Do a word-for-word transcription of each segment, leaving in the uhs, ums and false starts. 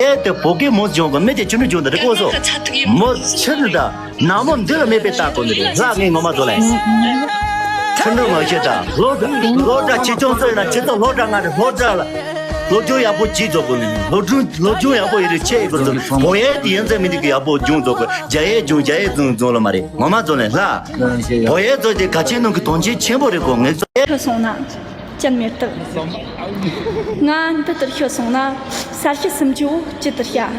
ཨེ་དེ་བོད་སྐད་མོ་སྦྱོང་གི་མི་དེ་ཆུ་འདྲ་སྦྱོང་དང་རེ་གོ་སོ། མོ་ཆུ་འདྲ་ད་ནག་མོ་འདི་ལ་མེད་པའི་ལྟ་གོ་ནི་རེད། ལྷ་ངའི་ངོ་མ་ཚོ་ལ། ཆུ་འདྲ་མ་ཤེས་ད་སློབ་གྲྭ་སློབ་གྲྭ་ཆེ་ཆུང་ཚོ་ཡིན་ན་ཆེ་ཚོ་སློབ་གྲྭ་ང་རེད། སློབ་གྲྭ་ལ་སློབ་སྦྱོང་ཡག་པོ་གྱིས་ཚོ་གོ་ནི་སློབ་སྦྱོང་སློབ་སྦྱོང་ཡག་པོ་ཡིན་རེད། ཆེ་ཡི་གོ་ཚོ་བོ་ཡས་དེ་ཡིན་ཚེ་མི་འདུག་གི་ཡག་པོ་སྦྱོང་ཚོ་གོ་རྒྱ་ཡས་སྦྱོང་རྒྱ་ཡས་སྦྱོང་སྦྱོང་ལ་མ་རེད། ངོ་མ་ཚོ་ལ་ལྷ་བོ་ཡས་ཚོ་དེ་ག་ཆེ་ནང་གི་དོན་ཆེན་ཆེན་པོ་རེད་གོ་ངེད་ཚོ། ཁྱོད་སོང་ན། ཅན་མེད་དག་ང་འདི་ལྟར་ཤོད་སོང་ན། ས་གཞི་སུམ་ཅུ་བོ་ཇི་ལྟར་བྱ།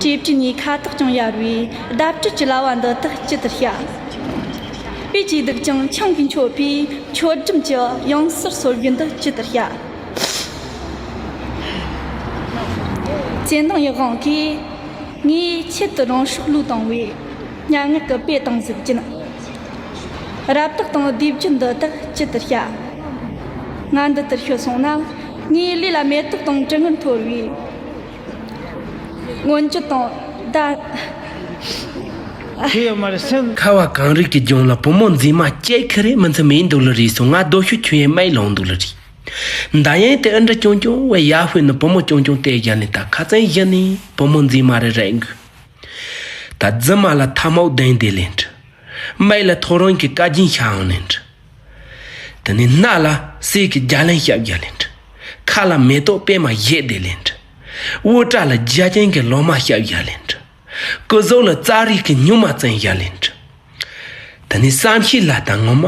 བྲེ་བྲེ་ནས་ཁ་དོག་ཀྱང་ཡར་བའི་ཟླ་བྲལ་གྱི་ལ་བ་འདི་དག་ཇི་ལྟར་བྱ། དཔེ་ཅིག་སྡུག་ཅིང་ཆང་གིས་མཆོད་པའི་མཆོད་སྒྲིམ་གྱི་ཡང་སར་སོར་བའི་འདི་ཇི་ལྟར་བྱ། བཙན་དང་ཡི་དབང་གིས་ངའི་ཆེད་དུ་རང་སྲོག་བློས་བཏང་བའི་སྙན་ངག་གི་དཔེ་དང་གཟུགས་ཅན། རབ་རྟོག་དང་བདེ་བརྒྱུད་འདི་དག་ཇི་ལྟར་བྱ། ང་འདི་ལྟར་ཤོད་སོང་ན། ངའི་ལུས་ལ་མེ་ཏོག་དང་དྲི་ངད་འཐོར་བའི། སྔོན་བརྗོད་དང་བརྡ། ཁྱེད་ཡོད་མ་རེད་སེམས། ཁ་བ་གངས་རི་གི་ལྗོངས་ལ་བུ་མོ་མཛེས་མ་སྐྱེ་ཁི་རེད། མི་ཚེ་མེད་འདུག་ལ་རེད་སོང་། ང་རྡོ་ཤུ་ཁྱོད་ཡན་མའི་ལོང་འདུག་ལ་རེད། མདའ་ཡན་དེ་ཨ་འདྲ་ཀྱོང་ཀྱོང་བས་ཡར་ཕུད་ནས་བུ་མོ་ཀྱོང་ཀྱོང་དེ་བཞག་ནས་ད་ཁ་ཚན་བཞི་ནས་བུ་མོ་མཛེས་མ་རེ་རེད་འགུལ། ད་རྫི་མ་ལ་ཐ་མག་ལྡིང་དེ་ལེན་འདྲི། མིག་ལ་ཐོ་རངས་ཀྱི་ཀ་རྒྱན་ཤར་ཡོང་ནས་འདྲི། དེ་ནས་སྣ་ལ་གསེར་གྱི་རྒྱ་གླིང་ཞབས་རྒྱ་ལེན་འདྲི། ཁ་ལ་མེ་ཏོག་པད་མ་བཞད་དེ་ལེན་འདྲི། དབུ་སྐྲ་ལ་རྒྱ་ཅན་གྱི་ལོ་མ་ཞབས་རྒྱ་ལེན་འདྲི། སྐུ་གཟུགས་ལ་ཙཱ་རི་གི་སྨྱུག་མ་བཙན་ཞབས་ལེན་འདྲི། དེ་ནས་བསམ་ཤེས་ལ་ད་ངོ་མ།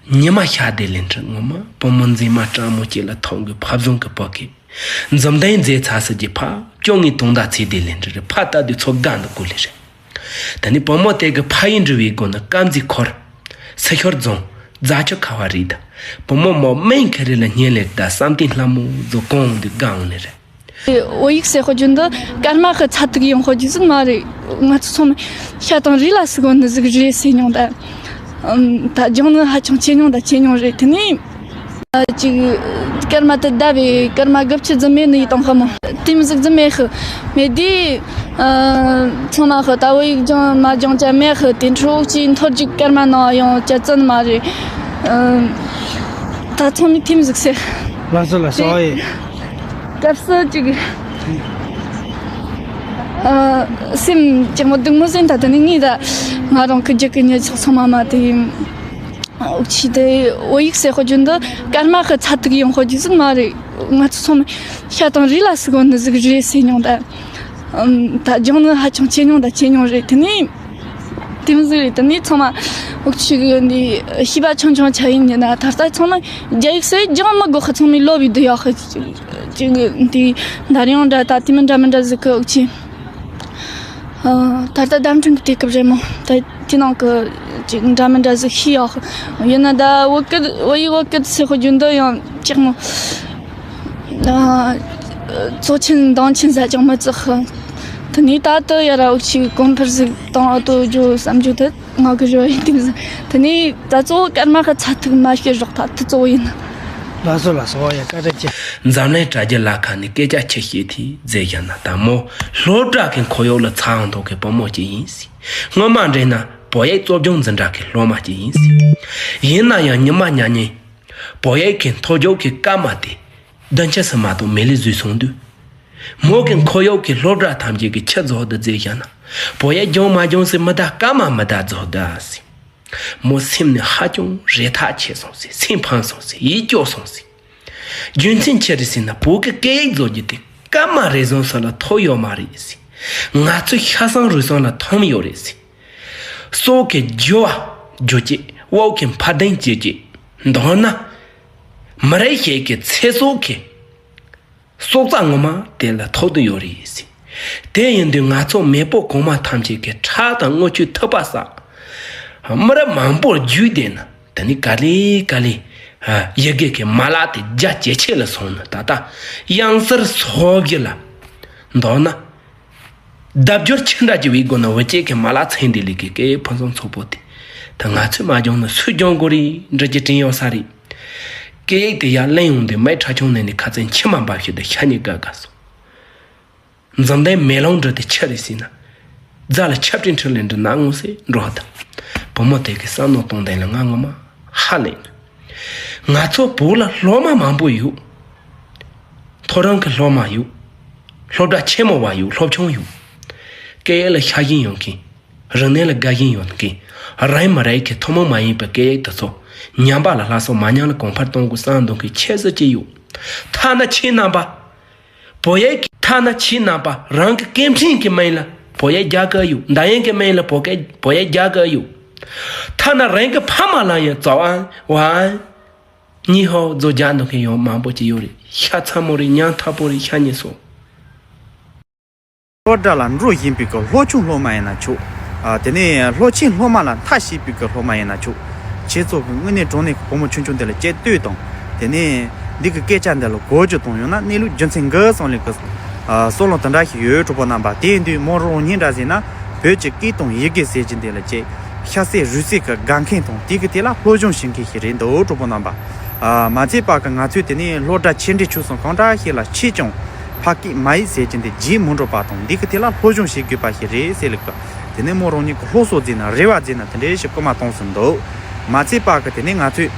ཉི་མ་ཤར་དེ་ལེན་འདྲི། ངོ་མ་བུ་མོ་མཛེས་མ་སྤྲང་མོ་སྐྱེས་ལ་ཐོག་གི་ཕ་བཟང་གི་བུ་གི། འཛུམ་ལྡན་མཛེས་ཚ་སི་གི་ཕ་སྐྱོ་ངའི་དུང་ཟླ་ཚེ་དེ་ལེན་འདྲི་རེད། ཕ་ལྟ་དུས་ཚོ་དགའ་འདུག་གོ་ལེ་རེད། ད་ནི་བུ་མོ་དེ་གི་ཕ་ཡིས་འདྲི་བའི་སྒོ་ནས་དཀར་མཛེས་འཁོར། སི་ཤོར་རྫོང་། རྫ་ཆུ་ཁ་བ་རིགས་ད། བུ་མོ་མོ་སྨན་ཁ་རི་ལ་བསྙེན་ལེགས་ད་བསམ་གཏན་ལྷ་མོ་རྫོ་གོང་འདི་དགའ་འོང་ལེ་རེད། བོད་ཡིག་ཟེར་དཔེ་རྒྱུན་འདི་སྐར་མ་གི་ཚ་ཐིག་ཡོང་དཔེ་རྒྱུ་ཟིག་མ་རེད། ང་ཚོ་ཚང་མ་ཤ་དང་རིགས་ལ་སི་གོ་འདི་ཟིག་རེད་ཟེར་མྱོང་ད། ཨམ། ད་སྦྱོང་ནི་ཧ་ཅང་ཆེ་མྱོང་ད་ཆེ་མྱོང་རེད། དེ་ནས་ཨ་ཅིག་སྐར་མ་དེ་ཟླ་བའི་སྐར་མ་དགུ་བཅུ་ཙམ་མེད་ནི་ཡི་དང་ཧ་མོ་དེ་མི་ཟིག་ཙམ་མེད་ཤི་མེད་དེ། ཨ། ཚང་མ་ཧི་ད་བོད་ཡིག་སྦྱང་མ་སྦྱང་ཅ་མེད་ཤི་དེ་འཕྲོ་ཅིག་མཐོ་རྒྱུགས་སྐར་མ་ནང་ཡང་ཅ་ཙན་མ་རེད། ཨ། ད་ཚང་མས་དེ་མི་ཟིག་ཟེར། ལགས་སོ་ལགས་སོ་ཨེ། སྐབས་སུ་ཅིག་ཨ། སེམས་ཅིག་མོ་སྡུག་མོ་ཟིན་ད་དེ་ནི་ངས་ད་ང་རང་གི་རྒྱུད་ཀྱི་ཉེ་ཚགས་ཚང་མ་མ་དེ་ཡིན། འུ་ཆི་དེ་བོད་ཡིག་ཟེར་དཔེ་རྒྱུན་འདི་སྐར་མ་གི་ཚ་ཐིག་ཡོང་དཔེ་རྒྱུ་ཟིག་མ་རེད། ང་ཚོ་ཚང་མ་ཤ་དང་རིགས་ལ་སི་གོ་འདི་ཟིག་རེད་ཟེར་མྱོང་ད། ཨམ། ད་སྦྱང་ནི་ཧ་ཅང་ཆེ་མྱོང་ད་ཆེ་མྱོང་རེད། དེ་ནས་དེ་མི་ཟིག་རེད། དེ་ནས་ཚང་མ་འུ་ཆི་གི་འདི་ཤེས་པ་ཆུང་ཆུང་ཆ་ཡིན་ཉིན་ན་ད་ལྟ་ཚང་མ་རྒྱ་ཡིག་སི་སྦྱང་མི་དགོས་ཁ་ཚང་མས་ལོ་བའི་འདི་ཡག་ཁ་ཅིག་འདི་འདར་ཡོང་འདྲ་ད་དེ་མི་འདྲ་མི་འདྲ་ཟིག་གི་འུ་ཆི། ཨ། ད་ལྟ་བརྡ་འཕྲིན་གྱི་དུས་སྐབས་རེད་མོ། ད་དེ་ནང་གི་ཅིག་འདྲ་མི་འདྲ་ཟིག་ཤེས་ཡོད། ཡིན་ན་ད་བོད་སྐད་བོད་ཡིག་བོད་སྐད་ཟེར་དཔེ་རྒྱུན་འདི་ཡང་ཅིག་མོ། ཨ། གཙོ་ཆེན་འདང་ཆེན་ཟ་ཅང་མི་བརྩི་ཤི། དེ་ནས་ད་ལྟ་ཡ་ར་འུ་ཆི་གོང་འཕེལ་ཟིག་བཏང་ཨ་ཏོ་རྒྱུ་བསམ་རྒྱུ་དེ་ང་གི་རེ་བ་ཡིན། དེ་མི་ཟིག་དེ་ནས་ད་གཙོ་བོ་སྐར་མ་ཁ་ཚ་ཐིག་མ་ཤེས་རོགས་ད་དེ་གཙོ་བོ་ཡིན། ལགས་སོ་ལགས་སོ་ཨོ་ཡ་བཀའ་དྲིན་ཆེ། འཛམ་གླིང་དྲ་རྒྱ་ལ་ཁ་ནས་སྐད་ཆ་ཆི་བཤད་དེ་མཛད་བཞག་ན་ད་མོ་སློབ་གྲྭ་གི་ཁོར་ཡུག་ལ་ཚ་འོང་མདོག་གི་བུ་མོ་ཅིག་ཡིན་སྲིད། སྔོན་མ་འདྲེས་ན་བོད་ཡིག་གཙོ་སྦྱོང་འཛིན་གྲྭ་གི་སློབ་མ་ཅིག་ཡིན་སྲིད། ཡིན་ན་ཡང་ཉི་མ་ཉལ་ཉལ་བོད་ཡིག་གི་མཐོ་སྦྱོང་གི་སྐར་མ་དེ་བདུན་ཕྱི་ཟིན་མ་གཏོགས་མི་ལས་བཟོས་སོང་དུས། མོ་གི་ཁོར་ཡུག་གི་སློབ་གྲྭ་ཐམས་ཅད་ཀྱི་ཆུ་རྫོགས་དུ་མཛད་བཞག་ན་བོད་ཡིག་སྦྱོང་མ་སྦྱོང་སྲིད་མི་ད་སྐར་མ་མི་ད་རྫོགས་དུ་ཨ་སྲིད། མོ་སེམས་ནས་ཧ་ཅང་རེ་ཐག་ཆད་སོང་ཟེར། སེམས་ཕམ་སོང་ཟེར། ཡིད་སྐྱོ་སོང་ཟེར། རྒྱུ་མཚན་ཅི་རེད་ཟེར་ན་བོད་ཀྱི་སྐད་ཡིག་བཟོ་རྒྱུ་དེ་སྐར་མ་རེ་ཟུང་སོགས་ལ་ཐོབ་ཡོད་མ་རེད་ཟེར། ང་ཚོ་ཤ་ཟ་རུས་ཟ་ལ་ཐོབ་ཡོད་རེད་ཟེར། སྲོག་གི་རྒྱུ་བ་རྒྱུ་བྱེད་དབུགས་ཀྱི་འཕར་ལྡིང་བྱེད་ཀྱི་མདོར་ན་མི་རིགས་ཤིག་གི་ཚེ་སྲོག་གི་སྲོག་རྩ་ངོ་མ་དེ་ལ་ཐོགས་དུ་ཡོད་རེད་ཟེར། དེ་ཡིན་དུས་ང་ཚོ་མེས་པོ་གོང་མ་ཐམས་ཅད་ཀྱི་ཁྲག་དང་རྔུལ་ཆུའི་ཐིགས་པ་བསགས། མི་རབས་མང་པོར་བརྒྱུད་དེ་ན་དེ་ནི་ག་ལེ་ག་ལེ་ཡི་གེ་གི་མ་ལག་དེ་རྒྱ་ཇེ་ཆེ་ལ་སོང་ན་ད་ལྟ་དབྱངས་གསལ་སོ་བཞི་ལ་མདོར་ན། ལྡབ་འགྱུར་ཆེ་འདྲ་གྱི་བའི་སྒོ་ནས་བོད་སྐད་ཀྱི་མ་ལག་ཚན་དེ་ལས་ཀྱི་སྐད་ཡིག་ཕུན་སུམ་ཚོགས་པོ་དེ་ད་ང་ཚོས་མ་སྦྱོང་ན་སུས་སྦྱོང་དགོས་རེད། འདྲི་རྒྱུ་དྲན་ཡོད་ས་རེད། སྐད་ཡིག་དེ་ཡར་གླེང་ཡོང་དུས་མའི་ཁྲ་ཆུང་ནས་ནི་ཁ་ཚན་མཆི་མ་འབབ་ཤི་དུ་ཤ་ཉེ་དགའ་དགའ་སོང་། འཛམ་བུའི་མེ་ལོང་འདྲ་དེ་ཆི་རེད་ཟེར་ན། རྫ་ལ་ཆབ་ཏྲི་ཁྲི་ལས་འདྲ་ནག་ངོ་སེ་འགྲོ་དང་། བུ་མོ་དེ་གི་བསམ་མནོ་གཏོང་དོན་ལ་ང་ངོ་མ་ཧ་ལས་ནི། ང་ཚོ་བོད་ལ་སློབ་མ་མང་པོ་ཡོད། ཐོ་རངས་ཀྱི་སློབ་མ་ཡོད། སློབ་གྲྭ་ཆེན་མོ་བ་ཡོད། སློབ་ཆུང་ཡོད། སྐད་ཡིག་ལ་ཤ་ཞེན་ཡོད་མཁན། རིག་གནས་ལ་དགའ་ཞེན་ཡོད་མཁན། རིག་མི་རིག་གི་ཐུན་མོང་མ་ཡིན་པའི་སྐད་ཡིག་དེ་ཚོ་ཉམས་པ་ལ་སླར་གསོ་མ་ཉམས་ལ་གོང་འཕེལ་གཏོང་དགོས་བསམ་འདུག་མཁན་ཁྱད་གསོད་ཀྱི་ཡོད། ཐ་ན་ཁྱེད་རྣམ་པ། བོད་ཡིག་གི་ཐ་ན་ཁྱེད་རྣམ་པ་རང་གི་སྐད་འཕྲིན་གྱི་མིང་ལ་བོད་ཡིག་རྒྱག་གི་ཡོད། འདི་ཡིན་གྱི་མིང་ལ་བོད་སྐད་བོད་ཡིག་རྒྱག་གི་ཡོད། ཐ་ན་རང་གི་ཕ་མ་ལ་ཡང་ཙོ་ཨན་ཝ་ཨན་ཉི་ཧོ་ཛོ་རྒྱག་འདུག་མཁན་ཡང་མང་པོ་ཅིག་ཡོད་རེད། ཤ་ཚ་མོ་རེད། ཉམ་ཐག་པོ་རེད། ཤ་ཉེ་སོ། སློབ་གྲྭ་ལ་འགྲོ་བཞིན་པའི་གི་སློབ་ཆུང་སློབ་མ་ཡིན་ན་ཆོག་ཨ། དེ་ནས་སློབ་ཆེན་སློབ་མ་ལ་མཐར་ཕྱིན་པའི་གི་སློབ་མ་ཡིན་ན་ཆོག་ཁྱེད་ཚོ་གི་དངོས་གནས་དྲང་གནས་ཀྱི་བུ་མོ་ཆུང་ཆུང་དེ་ལ་གཅེས་གཏོད་དང་། དེ་ནས་འདི་གི་སྐད་ཆ་འདི་ལ་གོ་རྒྱུ་དང་། ཡང་ན་གནས་ལུགས་རྒྱུ་མཚན་འགའ་ཙམ་ལས་ཀྱི་ཨ། བསམ་བློ་དེ་འདྲ་ཞིག་ཡོད། གྲོགས་པོ་རྣམ་པ། དེ་ཡིན་དུས་མོ་རང་ཉིད་འདྲ་ཟེར་ན་བོད་ཀྱི་སྐད་དང་ཡི་གེ་ཟེར་གྱི་འདི་ལ་གཅེས། ཤ་ཟད་རུས་ཟད་ཀྱི་དགའ་མཁན་དང་དེ་གི་དེ་ལ་སློབ་སྦྱོང་བྱེད་མཁན་ཞིག་རེད་འདུག་གྲོགས་པོ་རྣམ་པ། ཨ། མ་ཚད་པ་གི་ང་ཚོས་དེ་ནས་སློབ་གྲྭ་ཆེ་འབྲིང་ཆུང་གསུམ་གང་འདྲ་ཞིག་ལ་ཕྱིན་ཀྱང་ཕ་སྐད་མ་ཡིག་ཟེར་གྱི་འདི་བརྗེད་མི་འགྲོ་བ་དང་། འདི་གི་དེ་ལ་སློབ་སྦྱོང་བྱེད་དགོས་པ་ཞིག་རེད་ཟེར་ལེ་གི། དེ་ནས་མོ་རང་ཉིད་ཀྱི་སློབ་གསོ་བྱས་ན་རེ་བ་བྱས་ན་དེ་འདྲའི་ཞིག་སྐུལ་མ་གཏོང་ཟིན་འདུག་མ་ཚད་པ་གི་དེ་ནས་ང་ཚོས་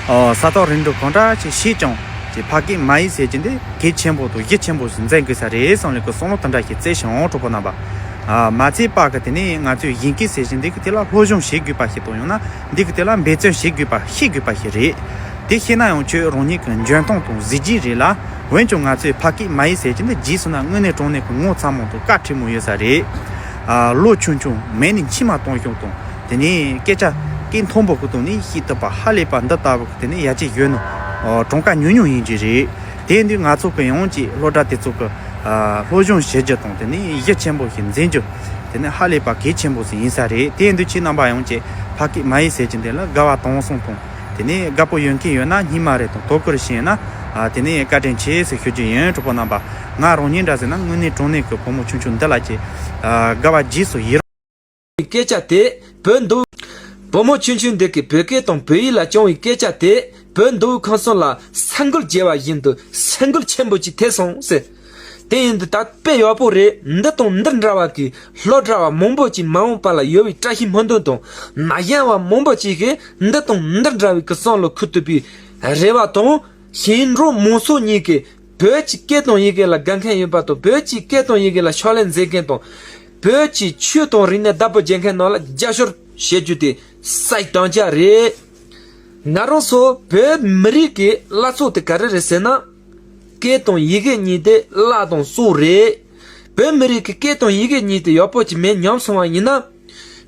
ཨ། ས་ཐོག་རིམ་གྲོ་གང་འདྲ་ཞིག་བྱས་ཀྱང་ཀྱི་ཕ་སྐད་མ་ཡིག་ཟེར་གྱི་འདི་གལ་ཆེན་པོ་དང་གཞི་ཆེན་པོ་ཞིག་འཛིན་དགོས་ས་རེད་བསམ་ལེ་ཀི་བསམ་བློ་དེ་འདྲ་ཞིག་བརྩི་ཤོག་གྲོགས་པོ་རྣམ་པ། ཨ། མ་ཚད་པ་གི་དེ་ནས་ང་ཚོས་དབྱིན་སྐད་ཟེར་གྱི་འདི་གི་དེ་ལ་སློབ་སྦྱོང་བྱེད་དགོས་པ་ཞིག་དང་། ཡང་ན་འདི་གི་དེ་ལ་འབད་བརྩོན་བྱེད་དགོས་པ་ཤེས་དགོས་པ་ཞིག་རེད། དེ་ཤེས་ན་ཡང་ཁྱོད་རང་ཉིད་ཀྱི་འཇོན་ཐང་དང་གཟི་བརྗིད་རེད་ལ། འོན་ཀྱང་ང་ཚོས་ཕ་སྐད་མ་ཡིག་ཟེར་གྱི་འདི་བརྗེད་སོང་ན་དངོས་གནས་དྲང་གནས་ཀྱི་ངོ་ཚ་མོ་དང་དཀའ་ཁྲེལ་མོ་ཡོད་ས་རེད། ཨ། ལོ་ཆུང་ཆུང་མིག་ནས་མཆི་མ་གཏོང་ཤོག་དང་། དེ་ནས་སྐད་ཆ་སྐད་མཐོན་པོ་གི་ཐོག་ནས་བཤད་ཐུབ་པ་ཧ་ལས་པ་འདི་ལྟ་བུ་གི་དེ་ནས་ཡ་གཅིག་ཡོད་ནོ། ཨོ། གྲངས་ཀ་ཉུང་ཉུང་ཡིན་གྱི་རེད། དེ་ཡིན་དུས་ང་ཚོ་གི་ཡང་ཅིག་སློབ་གྲྭ་དེ་ཚོ་གི་ཨ། སློབ་སྦྱོང་བྱེད་རྒྱུ་དང་དེ་ནས་གཞི་ཆེན་པོ་ཞིག་འཛིན་རྒྱུ་དེ་ནས་ཧ་ལས་པ་གལ་ཆེན་པོ་ཞིག་ཡིན་ས་རེད། དེ་ཡིན་དུས་ཁྱེད་རྣམ་པ་ཡང་ཅིག་ཕ་སྐད་མ་ཡིག་ཟེར་གྱི་འདི་ལ་དགའ་བ་དྭངས་གསུམ་དང་། དེ་ནས་དགའ་པོ་ཡོད་མཁན་ཡོད་ན་སྙིང་མ་རེ་དང་དོ་ཁུར་བྱས་ན། ཨ། དེ་ནས་བཀའ་དྲིན་ཆེ་ཟེར་ཞུ་རྒྱུ་ཡིན། གྲོགས་པོ་རྣམ་པ། ང་རང་ཉིད་འདྲ་ཟེར་ན་དངོས་གནས་དྲང་གནས་ཀྱི་བུ་མོ་ཆུང་ཆུང་འདི་ལ་ཅིག་ཨ། དགའ་བ་རྗེས་སུ་ཡི་རང་སྐད་ཆ་དེ་བོད་མདོ། བུ་མོ་ཆུང་ཆུང་འདི་གིས་བོད་སྐད་དང་བོད་ཡིག་ལ་བཅངས་པའི་སྐད་ཆ་དེ་བོད་མདོ་དབུས་ཁམས་གསུམ་ལ་ས་འགུལ་བྱས་པ་བཞིན་དུ་ས་འགུལ་ཆེན་པོ་ཅིག་ཐེབས་སོང་ཟེར། དེ་ཡིན་དུས་ད་དཔེ་ཡག་པོ་རེད། འདི་དང་འདི་འདྲ་བ་གི་སློབ་གྲྭ་བ་མང་པོ་ཅིག་མ་འོངས་པ་ལ་ཡོད་པའི་བཀྲ་ཤིས་སྨོན་འདུན་དང་། ན་གཞོན་བ་མང་པོ་ཅིག་གིས་འདི་དང་འདི་འདྲ་བའི་གི་བསམ་བློ་འཁོར་ཐུབ་པའི་རེ་བ་དང་། ཞིང་འབྲོག་མང་ཚོགས་གཉིས་ཀས་བོད་ཀྱི་སྐད་དང་ཡི་གེ་ལ་དགའ་མཁན་ཡིན་པ་དང་། བོད་ཀྱི་སྐད་དང་ཡི་གེ་ལ་ཕྱག་ལས་མཛད་མཁན་དང་། བོད་ཀྱི་ཆོས་དང་རིག་གནས་བདག་པོ་བྱེད་མཁན་རྣམས་ལ་རྒྱབ་སྐྱོར་བྱེད་རྒྱུ་དེ་སའི་དམ་བཅའ་རེད། ང་རང་ཚོ་བོད་མི་རིགས་ཀྱི་བླ་སྲོག་དེ་ག་རེ་རེད་ཟེར་ན། སྐད་དང་ཡི་གེ་གཉིས་དེ་བླ་དང་སྲོག་རེད། བོད་མི་རིགས་ཀྱི་སྐད་དང་ཡི་གེ་གཉིས་དེ་ཡག་པོ་ཅིག་མེད་ཉམས་སོང་བ་ཡིན་ན།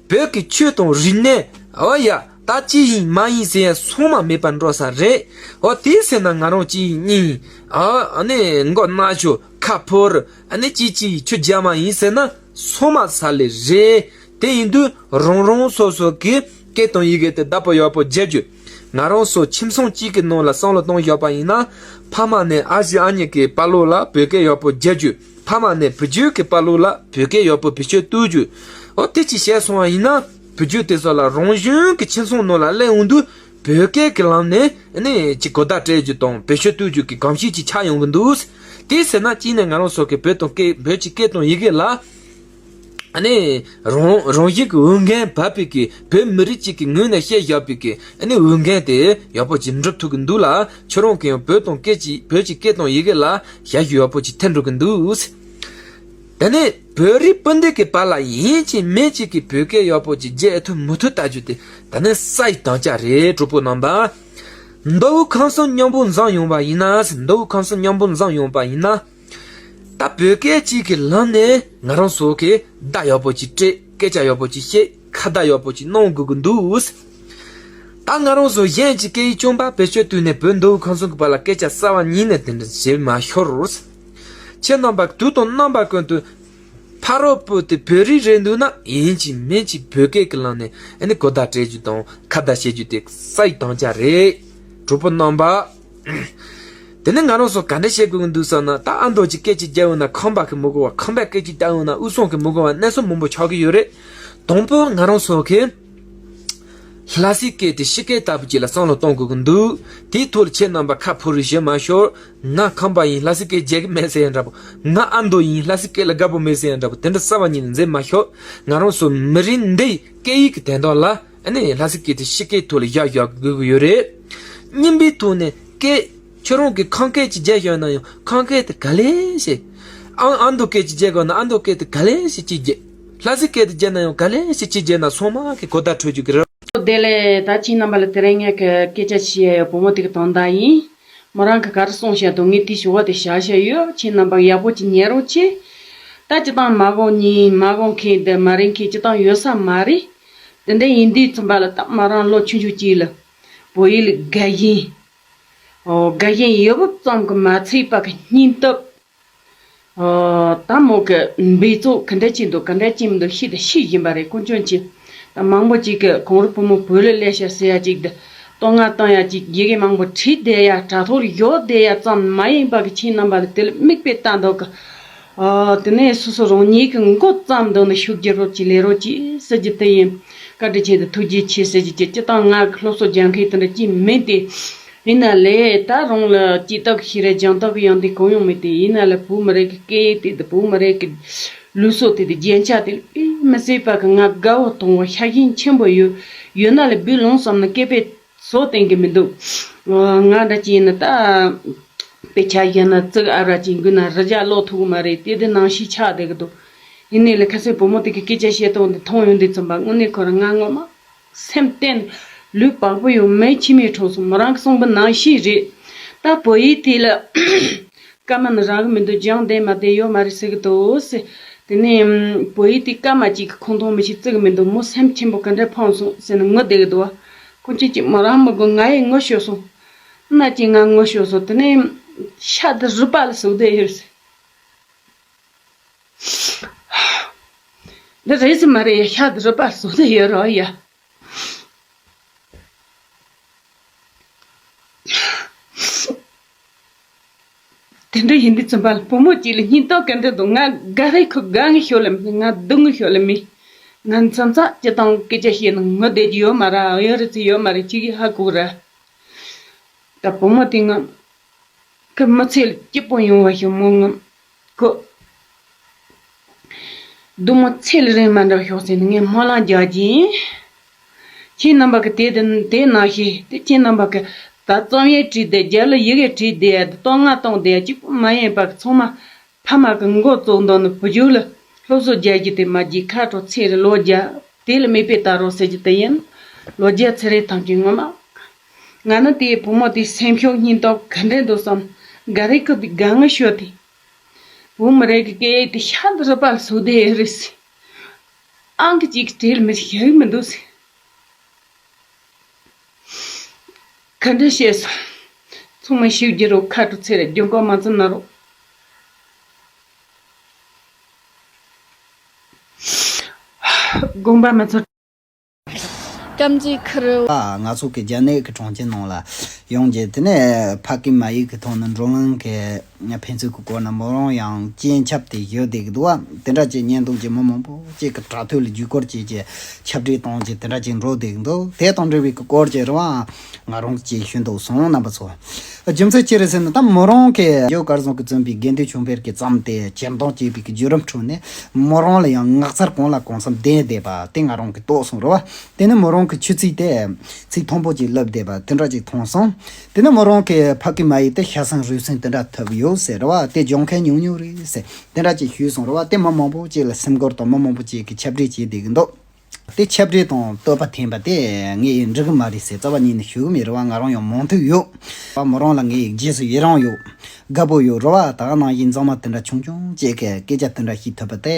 བོད་ཀྱི་ཆོས་དང་རིག་གནས། ཨོ་ཡ། ད་ཅི་ཡིན་མ་ཡིན་ཟེར་ཡ་ཚང་མ་མེད་པར་འགྲོ་ས་རེད། ཨོ་དེ་ཟེར་ན་ང་རང་གཅིག་ཡིན་གཉིས་ཡིན། ཨ་ནི་མགོ་ན་ཆོག་ཁ་ཕོར། ཨ་ནི་ཅི་ཅི་ཡིན་ཆུ་རྒྱ་མ་ཡིན་ཟེར་ན་ཚང་མ་ས་ལེ་རེད། དེ་ཡིན་དུས་རང་རང་སོ་སོ་གི་སྐད་དང་ཡི་གེ་དེ་བདག་པོ་ཡག་པོ་བྱེད་རྒྱུ། ང་རང་ཚོ་ཁྱིམ་ཚང་གཅིག་གི་ནང་ལ་བསམ་བློ་གཏོང་བཞག་པ་ཡིན་ན། ཕ་མ་ནས་ཨ་ཞེ་ཨ་མྱེས་ཀྱི་བར་ལོགས་ལ་བོད་སྐད་ཡག་པོ་བརྗེ་རྒྱུ། ཕ་མ་ནས་བུ་རྒྱུད་ཀྱི་བར་ལོགས་ལ་བོད་སྐད་ཡག་པོ་བེད་སྤྱོད་གཏོང་རྒྱུ། འོ་དེ་ཅིག་བྱས་སོང་བ་ཡིན་ན། བུ་རྒྱུད་དེ་ཚོ་ལ་རང་གཞན་གྱི་ཁྱིམ་ཚང་ནང་ལ་སླེབས་འོང་དུས་བོད་སྐད་ཀྱི་ལམ་ནས་ནི་ཅིག་གོ་བརྡ་སྤྲད་རྒྱུ་དང་བེད་སྤྱོད་གཏོང་རྒྱུ་གི་གོམས་གཤིས་ཅིག་ཆགས་ཡོང་གི་འདུག་དེ་ཟེར་ན་གཅིག་ནས་ང་རང་ཚོ་གི་བོད་དང་སྐད་བོད་ཀྱི་སྐད་དང་ཡི་གེ་ལ། ཨ་ནི་རང་རང་བཞིན་གྱི་འོས་འགན་བབས་པའི་གི་བོད་མི་རིགས་གཅིག་གི་ངོས་ནས་བཤད་བཞག་པའི་གི་ཨ་ནི་འོས་འགན་དེ་ཡག་པོ་ཅིག་འགྲུབ་ཐུབ་ཀྱི་འདུག་ལ། ཁྱོད་རང་གིས་ཡང་བོད་དང་སྐད་ཀྱི་བོད་ཀྱི་སྐད་དང་ཡི་གེ་ལ་ཞབས་ཞུ་ཡག་པོ་ཅིག་ཐེབས་འགྲོ་གི་འདུག་དེ་ནས་བོད་རིགས་སྤུན་ཟླ་གི་བར་ལ་ཡིན་གཅིག་མིན་གཅིག་གི་བོད་སྐད་ཡག་པོ་ཅིག་བརྗེད་ཐུབ་མི་ཐུབ་ལྟ་རྒྱུ་དེ་ད་ནི་སའི་དམ་བཅའ་རེད། གྲོགས་པོ་རྣམ་པ། མདོ་དབུས་ཁམས་གསུམ་མཉམ་པོ་འཛོམས་ཡོང་བ་ཡིན་ན། མདོ་དབུས་ཁམས་གསུམ་མཉམ་པོ་འཛོམས་ཡོང་བ་ཡིན་ན། ད་བོད་སྐད་གཅིག་གི་ལམ་ནས་ང་རང་ཚོ་གིས་བརྡ་ཡག་པོ་ཅིག་སྤྲད། སྐད་ཆ་ཡག་པོ་ཅིག་བཤད། ཁ་བརྡ་ཡག་པོ་ཅིག་གནང་དགོས་ཀྱི་འདུག་ད་ང་རང་ཚོ་གཞན་གྱི་སྐད་ཡིག་རྐྱང་པ་བེད་སྤྱོད་བཏང་ནས་བོད་མདོ་དབུས་ཁམས་གསུམ་གྱི་བར་ལ་སྐད་ཆ་གསར་བ་ཉིད་ནས་དེ་འདྲ་བྱེད་མ་ཤོར། ཁྱེད་རྣམ་པ་དུས་དང་རྣམ་པ་ཀུན་ཏུ་ཕ་རོལ་པོ་དེ་བོད་རིགས་རེད་འདུག་ན་ཡིན་གཅིག་མིན་གཅིག་བོད་སྐད་ཀྱི་ལམ་ནས་ཨ་ནི་གོ་བརྡ་སྤྲད་རྒྱུ་དང་ཁ་བརྡ་བྱེད་རྒྱུ་དེ་སའི་དམ་བཅའ་རེད། གྲོགས་པོ་རྣམ་པ། དེ་ནས་ང་རང་ཚོ་ག་འདྲ་བྱེད་དགོས་ཀྱི་འདུག་ཟེར་ན། ད་ཨ་མདོ་གཅིག་སྐད་ཅིག་རྒྱག་འོང་ན་ཁམས་པ་གིས་མི་གོ་བ། ཁམས་པས་སྐད་ཅིག་བཏང་འོང་ན་དབུས་གཙང་གིས་མི་གོ་བ། གནས་ཚུལ་མང་པོ་ཆགས་ཀྱི་ཡོད་རེད། དང་པོ་ང་རང་ཚོ་གིས་ལྷ་སའི་སྐད་དེ་ཕྱི་སྐད་ལྟ་བུ་ཅིག་ལ་བསམ་བློ་གཏོང་དགོས་ཀྱི་འདུག་དེའི་ཐོག་ལ་ཁྱེད་རྣམ་པ་ཁ་ཕོ་རུ་བྱེད་མ་ཤོག་ང་ཁམས་པ་ཡིན། ལྷ་སའི་སྐད་བརྗེད་ཀྱི་མེད་ཟེར་ཡ་འདྲ་པོ། ང་ཨ་མདོ་ཡིན། ལྷ་སའི་སྐད་ལ་དགའ་པོ་མེད་ཟེར་ཡ་འདྲ་པོ། དེ་འདྲ་གསར་བ་ཉིད་ནས་མཛད་མ་ཤོག་ང་རང་ཚོ་མི་རིགས་འདིའི་སྐད་ཡིག་གི་དོན་དག་ལ་ཨ་ནི་ལྷ་སའི་སྐད་དེ་ཕྱི་སྐད་ཐོག་ལ་བཞག་བཞག་དགོས་ཀྱི་ཡོད་རེད། གཉིས་པའི་ཐོག་ནས་སྐད་ ཁྱོད་རང་གིས་ཁམས་སྐད་ཅིག་བརྗེ་ཤོག་ན་ཡང་ཁམས་སྐད་དེ་ག་ལེ་ཞིག་ཨ་ཨ་མདོ་སྐད་ཅིག་བརྗེ་དགོས་ན་ཨ་མདོ་སྐད་དེ་ག་ལེ་ཞིག་ཅིག་བརྗེ། ལྷ་སའི་སྐད་དེ་བརྗེ་ན་ཡང་ག་ལེ་ཞིག་ཅིག་བརྗེ་ན་སོ་མ་གི་གོ་བརྡ་འཕྲོད་རྒྱུ་གི་རེད། བདེ་ལེགས། ད་ཁྱེད་རྣམ་པ་ལ་དེ་རིང་ངས་ཀྱི་སྐད་ཆ་བཤད་ཡ་བུ་མོ་དེ་གི་དོན་དག་ཡིན། མོ་རང་གི་ག་རེ་གསུངས་བཤད་འདུག་ངས་དེ་ཞུ་བ་དེ་བྱ་བྱ་ཡོད། ཁྱེད་རྣམ་པ་ཡག་པོ་ཅིག་ཉན་རོགས་གྱིས། ད་སྤྱི་བཏང་མ་གོ་ཉིན་མ་གོ་མཁན་དེ་མ་རེད་མཁན་སྤྱི་བཏང་ཡོད་ས་མ་རེད། དེ་འདྲ་ཡིན་དུས་ཙམ་པ་ལ་ད་མོ་རང་ལོ་ཆུང་ཆུང་གཅིག་ལ་བོད་ཡིག་ལ་དགའ་ཞེན། ཨོ་དགའ་ཞེན་ཡོད་པ་ཙམ་གྱིས་མ་ཚད་པ་གི་སྙིང་སྟོབས། ཨོ་ད་མོ་གི་འབད་རྩོལ་ག་འདྲ་ཅིག་འདུག་ག་འདྲ་ཅིག་མི་འདུག་ཤེས་དང་ཤེས་བཞིན་པ་རེད། ཀུན་སྤྱོད་ཅིག་ད་མང་པོ་ཅིག་གི་གངས་རི་བུ་མོ་བོད་ལ་སླེབས་ཤག་ཟེར་ཡ་ཅིག་དང་བསྟོད་བསྔགས་བཏང་ཡ་ཅིག་ཡི་གེ་མང་པོ་བྲིས་བསྡད་ཡ་དྲ་ཐོག་ལ་ཡོད་བསྡད་ཡ་ཙམ་མ་ཡིན་པ་གི་ཁྱེད་རྣམ་པ་ལ་དེ་ལ་མིག་དཔེ་ལྟ་འདུག་གི་ཨ་དེ་ནས་སོ་སོ་རང་ཉིད་ཀྱི་མགོ་བརྩམས་འདུག་ན་ཤུགས་རྒྱག་རོགས་གྱིས་ལས་རོགས་གྱིས་ཟེར་རྒྱུ་དེ་ཡིན། བཀའ་དྲིན་ཆེ་དང་ཐུགས་རྗེ་ཆེ་ཟེར་རྒྱུ་གྱི་སྤྱི་བཏང་ང་གི་སློབ་གསོ་རྒྱག་མཁན་དེ་འདྲ་ཅིག་མིན་ཏེ། ཡིན་ན་ལས་ད་རང་ལ་སྐྱེས་སྟོབས་ཤེས་རེ་སྦྱང་སྟོབས་ཡང་དེ་གང་ཡང་མེད་དེ་ཡིན་ན་ལས་བོད་མི་རིགས་ཀྱི་སྐད་ཡིག་དེ་དང་བོད་མི་རིགས་ཀྱི་ལུགས་སྲོལ་དེ་དང་རྒྱན་ཆ་དེ་ལ་དཔེ་མི་སྲིད་པ་གི་ང་དགའ་བོ་གཏོང་བ་ཤ་ཞེན་ཆེན་པོ་ཡོད་ཡོད་ན་ལས་འབུལ་ལོང་བསམ་ན་སྐད་དཔེ། བཟོ་བསྟན་གི་མི་འདུག་ང་འདྲ་ཅིག་ཡིན་ན་ད། དཔེ་ཆ་བཞག་ན་ཙིག་ཨ་ར་ཅིག་འགུལ་ན་རི་རྒྱ་ཀློག་ཐུབ་གི་མ་རེད། དེ་དེ་ནང་བཞིན་ཆགས་བསྡད་གི་འདུག་ཡིན་ནའི་ལས་ཁ་སའི་བུ་མོ་དེ་གི་སྐད་ཆ་བཤད་སྟངས་འདི་མཐོང་ཡོང་དུས་ཙམ་པ་དངོས་གནས་ཁོ་རང་ང་ངོ་མ་སེམས་གཏིང་ལུས་བག་པོ་ཡོང་མེད་མཆི་མས་ཁྲོ་སོང་། མོ་རང་གི་གསུངས་པ་ནང་བཞིན་རེད། ད་བོད་ཡིག་དེ་ལ། སྐར་མ་ནི་རག་གི་མི་འདུག་སྦྱང་བསྡད་མ་བསྡད་ཡོད་མ་རེད་ཟེར་གི་འདུག་ཟེར། དེ་ནས་བོད་ཡིག་དེ་སྐར་མ་གཅིག་གི་ཁུངས་གཏོང་མི་ཤེས་བརྩི་གི་མི་འདུག་མོ་སེམས་ཆེན་པོ་ག་འདྲ་ཕངས་སོང་ཟེར་ནས་ངུ་བསྡད་གི་འདུག་བ། ཁོ་ཅི་ཅི་མོ་རང་མི་དགོས་ང་ཡི་ངུ་ཤོར་སོང་། མནའ་ཅི་ང་ངུ་ཤོར་སོང་། དེ་ནས་ཤ་དེ་རུས་པ་ལ་ཟུག་བསྡད་ཡོད་ཟེར། འདི་རེད་ཟེར་མ་རེད་ཡ། ཤ་དེ་རུས་པ་ལ་ཟུག་བསྡད་ཡོད་རོགས་ཡ། དེ་འདྲ་ཡིན་དུས་ཙམ་པ་ལ་བུ་མོ་གཅིག་ལ་སྙིང་སྟོབས་ག་འདྲ་འདུག་ང་དགའ་རེ་ཁུ་དགའ་ངེས་ཤོར་ལ་མི་ང་སྡུག་ངེས་ཤོར་ལ་མི། ང་མཚམས་མཚམས་སྤྱི་བཏང་སྐད་ཆ་བཤད་ན་ངུ་བསྡད་ཀྱི་ཡོད་མ་ར་ཡོད་རེད་ཚེ་ཡོད་མ་རེད་ཅིག་གིས་ཧ་གོ་ར། ད་བུ་མོ་དེ་ང་ཁུ་མི་ཚེ་ལ་སྐྱིད་པོ་ཡོང་བ་ཞིག་མོ་ངམ་ཁུ། སྡུག་མོ་ཚེ་ལ་རིང་མ་འདྲ་ཤོག་ཟེར་ནས་ངས་སྨོན་ལམ་རྒྱག་གིན། ཁྱེད་རྣམ་པ་གི་དེ་དེ་དེ་ནང་བཞིན་དེ་ཁྱེད་རྣམ་པ་གི་ད་རྩོམ་ཡིག་བྲིས་ཏེ་རྒྱ་ལ་ཡི་གེ་བྲིས་ཏེ་བསྟོད་བསྔགས་གཏོང་དེ་གཅིག་པུ་མ་ཡིན་པ་གི་ཚང་མ་ཕ་མ་གི་མགོ་བཙུགས་འདོན་ནི་བུ་རྒྱུད་ལ་སློབ་གསོ་རྒྱག་རྒྱུ་དེ་མ་བགྱིས་ཁ་དྲོ་ཚེ་རེ་ལོ་བརྒྱ་དེ་ལ་མིག་དཔེ་ལྟ་རོགས་ཟེར་རྒྱུ་དེ་ཡིན། ལོ་བརྒྱ་ཚེ་རེ་ཐམས་ཅད་ངོ་མ། ང་ནི་དེའི་བུ་མོ་དེའི་སེམས་ཤུགས་སྙིང་སྟོབས་ག་འདྲ་འདུག་བསམ། དགའ་རེ་ཁུ་དེ་དགའ་ངུ་ཤོར་དེ། བུ་མོ་རེ་གི་སྐད་ཡིག་དེ་ཤ་འདི་རུས་པ་ལ་ཟུག་བསྡད་ཡོད་རེད་ཟེར། ཨང་ཀི་གཅིག་གི་གྲས་ལ་མི་ཞིག་ཡག་མི་འདུག་ཟེར། ག་འདྲ་བཤད་སོང་། ཚང་མ་ཤུགས་རྒྱུ་རོགས་ཁ་དྲོ་ཚེ་རེ་རྒྱུན་གོ་མ་ཚུན་ན་རོགས། དགོངས་པ་མ་ཚོམ། སྐམ་གྱི་ཁུར། ང་ཚོ་གི་རྒྱ་ནག་གི་གྲོང་ཁྱེར་ནང་ལ་ཡོང་རྗེས་དེ་ནས་ཕ་སྐད་མ་ཡིག་གི་ཐོག་ནས་འགྲོ་ལམ་གི་ཕན་ཚུན་གྱི་སྐོར་ན་མོ་རང་ཡང་སྤྱན་ཆབ་དེ་ཡོད་བསྡད་ཀྱི་འདུག་བ། དེ་འདྲ་ཅིག་ཉན་འདུག་ཅེས་མི་མང་པོ་ཅིག་གི་དྲ་ཐོག་ལ་བརྒྱུད་སྐུར་བྱས་ཀྱི་ཁྱབ་བསྒྲགས་གཏོང་རྗེས་དེ་འདྲ་ཅིག་འགྲོ་བསྡད་ཀྱི་འདུག་དེ་དང་འབྲེལ་བའི་གི་སྐོར་གྱི་རེ་བ་ང་རང་གིས་ཞུ་འདོད་སོང་རྣམ་པ་ཚོ། རྒྱུ་མཚན་ཅི་རེད་ཟེར་ན་ད་མོ་རང་གི་ཡོ་གར་བཟང་གིས་བརྩམས་པའི་དགེ་འདུན་ཆོས་འཕེལ་གྱིས་བརྩམས་ཏེ་སྤྱིར་བཏང་བྱས་པའི་གི་བརྒྱུད་རིམ་ཁྲོད་ནས་མོ་རང་ལ་ཡང་ངག་ཚར་གང་ལ་གང་འཚམ་ལྡན་བསྡད་པ་དེ་ང་རང་གིས་རྟོགས་སོང་རེད་བ། དེ་ནས་མོ་རང་གི་ཆུ་ཚིག་དེ་ཚིག་མཐོན་པོ་ཅིག་ལབ་བསྡད་པ་དེ་འདྲ་ཅིག་མཐོང་སོང་། དེ་ནས་མོ་རང་གི་ཕ་སྐད་མ་ཡིག་དེ་ཤ་གསང་རུས་གསང་དེ་འདྲ་ཐོབ་ཡོད་ཟེར་རེད་བ། དེ་སྦྱོང་མཁན་ཉུང་ཉུང་རེད་ཟེར་དེ་འདྲ་ཅིག་ཞུས་སོང་རེད་བ། དེ་མི་མང་པོ་ཅིག་ལ་སེམས་འགུལ་དང་མི་མང་པོ་ཅིག་གིས་ཁྱབ་བསྒྲགས་བྱས་བསྡད་ཀྱི་འདུག་དེ་ཁྱབ་བསྒྲགས་དང་བསྟོད་པ་འཐེན་པ་དེ་ངས་འགྲིག་གི་མ་རེད་ཟེར་རྩ་བ་ཉིད་ནས་ཞུ་གི་མེད་རེད་བ། ང་རང་ཡང་མོས་མཐུན་ཡོད་བ། མོ་རང་ལ་ངས་རྗེས་སུ་ཡི་རང་ཡོད། དགའ་པོ་ཡོད་རེད་བ། ད་ག་ནང་བཞིན་མཛངས་མ་དེ་འདྲ་ཆུང་ཆུང་ཅིག་གིས་སྐད་ཆ་དེ་འདྲ་ཞིག་ཐོབ་པ་དེ་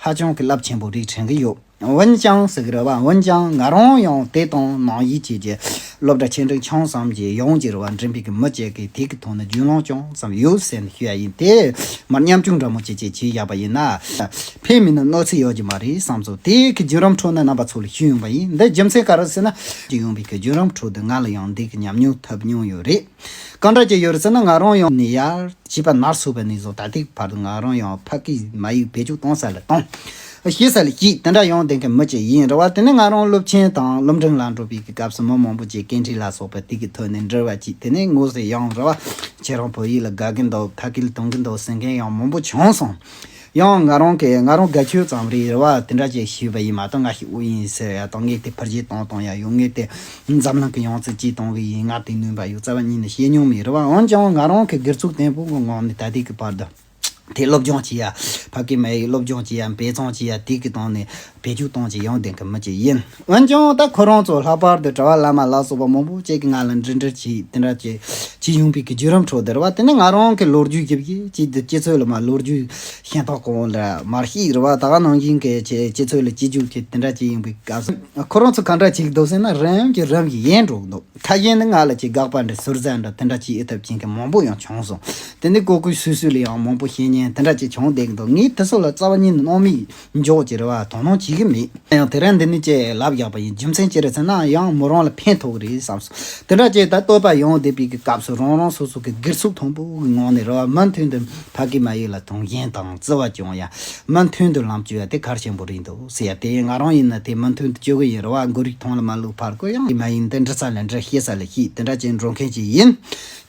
ཧ་ཅང་གི་རླབས་ཆེན་པོ་རེད་དྲན་གི་ཡོད། འོན་ཀྱང་ཟེར་གི་རེད་བ། འོན་ཀྱང་ང་རང་ཡང་དེ་དང་ནང་བཞིན་བྱས་ཀྱི་སློབ་གྲྭ་ཆེ་འབྲིང་ཆུང་གསུམ་གྱི་ཡོང་གི་རེད་བ། འགྲིམ་པའི་གི་མི་གཅིག་གིས་དེ་གི་ཐོག་ནས་རྒྱུས་ལོན་ཅུང་ཙམ་ཡོད་ཟེར་ནས་ཞུ་ཡ་ཡིན། དེ་མར་མཉམ་སྤྱོད་འདྲ་མོ་ཅིག་ཅིག་བྱས་བཞག་པ་ཡིན་ན་ཕན་མིན་ན་གནོད་འཚེ་ཡོད་ཀྱི་མ་རེད་བསམ་སོང་། དེ་གི་བརྒྱུད་རིམ་ཁྲོད་ནས་རྣམ་པ་ཚོ་ལ་ཞུས་ཡོང་པ་ཡིན། འདི་རྒྱུ་མཚན་ག་རེ་ཟེར་ན་ཅིག་ཡོང་བའི་གི་བརྒྱུད་རིམ་ཁྲོད་དུ་ང་ལ་ཡང་འདི་གི་ཉམས་མྱོང་ཐོབ་མྱོང་ཡོད་རེད། གང་འདྲ་ཅིག་ཡོད་རེད་ཟེར་ན་ང་རང་ཡང་ནས་ཡར་བྱིས་པ་ནར་སོན་པ་ནས་བཟུང་ད་ལྟའི་བར་དུ་ང་རང་ཡང་ཕ་སྐད་མ་ཡིག་བེད་སྤྱོད་གཏོང་ས་ལ་གཏོང་། ཤེས་ས་ལ་ཤེས་དེ་འདྲ་ཡོང་བསྡད་མཁན་མི་ཅིག་ཡིན་རེད་བ། དེ་ནས་ང་རང་སློབ་ཆེན་དང་སློབ་འབྲིང་ལ་འགྲོ་བའི་གི་སྐབས་སུ་མི་མང་པོ་ཅིག་སྐད་འཕྲིན་ལ་སོགས་པ་དེ་གི་ཐོག་ནས་འབྲེལ་བ་ཅིག་དེ་ནས་དངོས་སུ་ཡོང་རེད་བ། ཁྱེད་རང་བོད་ཡིག་ལ་དགའ་གི་འདུག་ཕ་སྐད་ལ་དུང་གི་འདུག་ཟེར་མཁན་ཡང་མང་པོ་བྱུང་སོང་། ཡང་ང་རང་གི་ང་རང་དགའ་ཆོས་ཙམ་རེད་རེད་བ། དེ་འདྲ་ཅིག་ཞུས་པ་ཡིན་མ་གཏོགས། ང་ཞིག་ཨུ་ཡིན་ཟེར་ཡ་དང་། ངས་དེ་འཕེལ་རྒྱས་གཏོང་གཏོང་ཡ་ཡོད། ངས་དེ་འཛམ་གླིང་གི་ཡང་རྩེ་གཅིག་གཏོང་གི་ཡིན། ང་དེ་ནུས་པ་ཡོད་རྩ་བ་ཉིད་ནས་བཤད་མྱོང་མེད་རེད་བ། འོན་ཀྱང་ང་རང་གི་སྒེར་ཚུགས་བརྟན་པོ་གི་ངང་ནས་ད་ལྟའི་གི་བར་དུ་དེ་སློབ་སྦྱོང་བྱེད་ཡ། ཕ་གི་མ་ཡི་སློབ་སྦྱོང་བྱེད་ཡ། འབད་བརྩོན་བྱེད་ཡ། དེ་གི་སྟེང་ནས་བེད་སྤྱོད་གཏོང་བྱེད་ཡོང་བསྡད་གི་མི་ཅིག་ཡིན། འོན་ཀྱང་ད་ཁོ་རང་ཚོ་ལྷག་པར་དུ་གྲྭ་པ་བླ་མ་ལ་སོགས་པ་མང་པོ་ཅིག་གིས་ང་ལ་འདྲི་འདྲི་བྱས། དེ་འདྲ་བྱས་བྱས་ཡོང་པའི་གི་བརྒྱུད་རིམ་ཁྲོད་དུ་རེད་བ། དེ་ནི་ང་རང་གི་ལོ་རྒྱུས་ཞིབ་ཀྱིས་ཅིག་དེ་སྤྱི་ཚོགས་ལ་མ་ལོ་རྒྱུས་ཤེས་རྟོགས་གོང་ལ་མར་ཤེས་རེད་བ། ད་ག་ནང་བཞིན་གི་ཅིག་སྤྱི་ཚོགས་ལ་སྤྱི་རྒྱུག་ཅིག་དེ་འདྲ་ཅིག་ཡིན་པའི་སྐབས་སུ། ཁོ་རང་ཚོ་ག་འདྲ་བྱེད་ཀྱི་འདུག་ཟེར་ན། རིམ་གྱིས་རིམ་གྱིས་ཡལ་འགྲོ་གི་འདུག་ཁ་ཤས་ནི་ང་ལ་ཅིག་དགག་པ་འདྲ་ཟུར་ཟ་འདྲ་དེ་འདྲ་ཅིག་ཡེ་ཐབས་ཅན་གྱི་མང་པོ་ཡང་བྱུང་སོང་། དེ་ནི་གོ་སྐུ་སོ་སོ་ལ་ཡང་མང་པོ་བཤད་མཁན་དེ་འདྲ་ཅིག་བྱུང་བསྡད་ཀྱི་འདུག་ངས་དེ་ཚོ་ལ་རྩ་བ་ཉིད་ནས་སྣང་མེད་འཇོག་ཅིག་རེད་བ། དོ་སྣང་བྱེད་ཀྱི་མེད། ཡང་དེ་རིང་འདི་ནས་ཅིག་ལབ་བཞག་པ་ཡིན། རྒྱུ་མཚན་ཅི་རེད་ཟེར་ན། ཡང་མོ་རང་ལ་ཕན་ཐོགས་ཀྱི་རེད་བསམ་སོང་། དེ་འདྲ་ཅིག་ད་བསྟོད་པ་ཡོང་བསྡད་པའི་གི་སྐབས་སུ། རང་རང་སོ་སོ་གི་སྒེར་ཚུགས་མཐོན་པོ་གི་ངང་ནས་རེད་བ། མུ་མཐུད་དུ་ཕ་གི་མ་ཡི་ལ་དུང་ཞེན་དང་བརྩེ་བ་སྐྱོང་ཡ། མུ་མཐུད་དུ་ལམ་སྐྱོད་ཡ་དེ་གལ་ཆེན་པོ་རེད་འདུག་ཟེར་ཡ་དེ་ང་རང་ཡིན་ན་དེ་མུ་མཐུད་དུ་སྐྱོད་གི་ཡིན་རེད་བ། མགོ་རིལ་ཐང་ལ་མ་ལུས་ཕར་རྒོལ། ཡང་མ་ཡིན་དེ་འདྲི་ས་ལ་འདྲི། བཤད་ས་ལ་བཤད། དེ་འདྲ་ཅིག་འགྲོ་མཁན་ཅིག་ཡིན།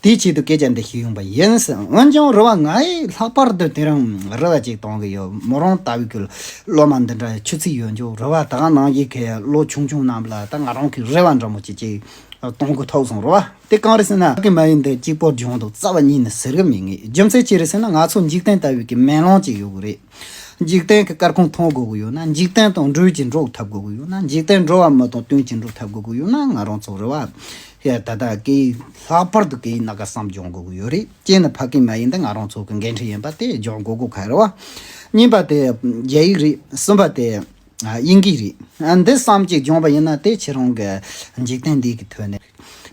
དེའི་ཆེད་དུ་སྐད་ཆ་འདི་ཞུས་ཡོང་པ་ཡིན། འོན་ཀྱང་རེད་བ། ང་ཡིས་ལྷག་པར་དུ་དེ་རིང་རེ་བ་ཅིག་གཏོང་གི་ཡོད། མོ་རང་ལྟ་བུའི་གི་སློབ་མ་འདི་འདྲ་ཆུ་ཚད་ཡོད་འཇོག་རེད་བ། ད་ག་ནང་བཞིན་གི་ལོ་ཆུང་ཆུང་རྣམས་ལ་ད་ང་རང་གི་རེ་བ་འདྲ་མོ་ཅིག་ཅིག་གཏོང་དགོས་ཐུག་སོང་རེད་བ། དེ་གང་རེད་ཟེར་ན། ཕ་གི་མ་ཡི་འདི་གཅིག་པོ་སྦྱོང་འདུག་རྩ་བ་ཉིད་ནས་ཟེར་གི་མེད། ངས་རྒྱུ་མཚན་ཅི་རེད་ཟེར་ན། ང་ཚོ་འཇིག་རྟེན་ལྟ་བུའི་གི་མེ་ལོང་ཅིག་ཡོད་གི་རེད། འཇིག་རྟེན་གྱི་སྐར་ཁུང་མཐོང་དགོས་ཀྱི་ཡོད་ན། འཇིག་རྟེན་དང་འགྲོས་ཀྱིས་འགྲོགས་ཐུབ་དགོས་ཀྱི་ཡོད་ན། འཇིག་རྟེན་འགྲོ་བ་མི་དང་དོན་གྱིས་འགྲོགས་ཐུབ་དགོས་ཀྱི་ཡོད་ན། ང་རང་ཚོ་རེད་བ། ཡ་ད་ལྟ་སྐད་ཡིག་ལྷག་པར་དུ་སྐད་ཡིག་སྣ་ཁ་གསུམ་སྦྱོང་དགོས་ཀྱི་ཡོད་རེད། གཅིག་ནི་ཕ་གི་མ་ཡི་འདི་ང་རང་ཚོ་གི་འགན་འཁྲི་ཡིན་པ་དེ་སྦྱོང་དགོས་དགོས་ཁ་རེད་བ། གཉིས་པ་དེ་རྒྱ་ཡིག་རེད། གསུམ་པ་དེ་ཨ་དབྱིན་སྐད་རེད། ཨ་འདི་གསུམ་གཅིག་སྦྱོང་བ་ཡིན་ན། དེ་ཁྱེད་རང་གི་འཇིག་རྟེན་འདི་གི་ཐོག་ནས་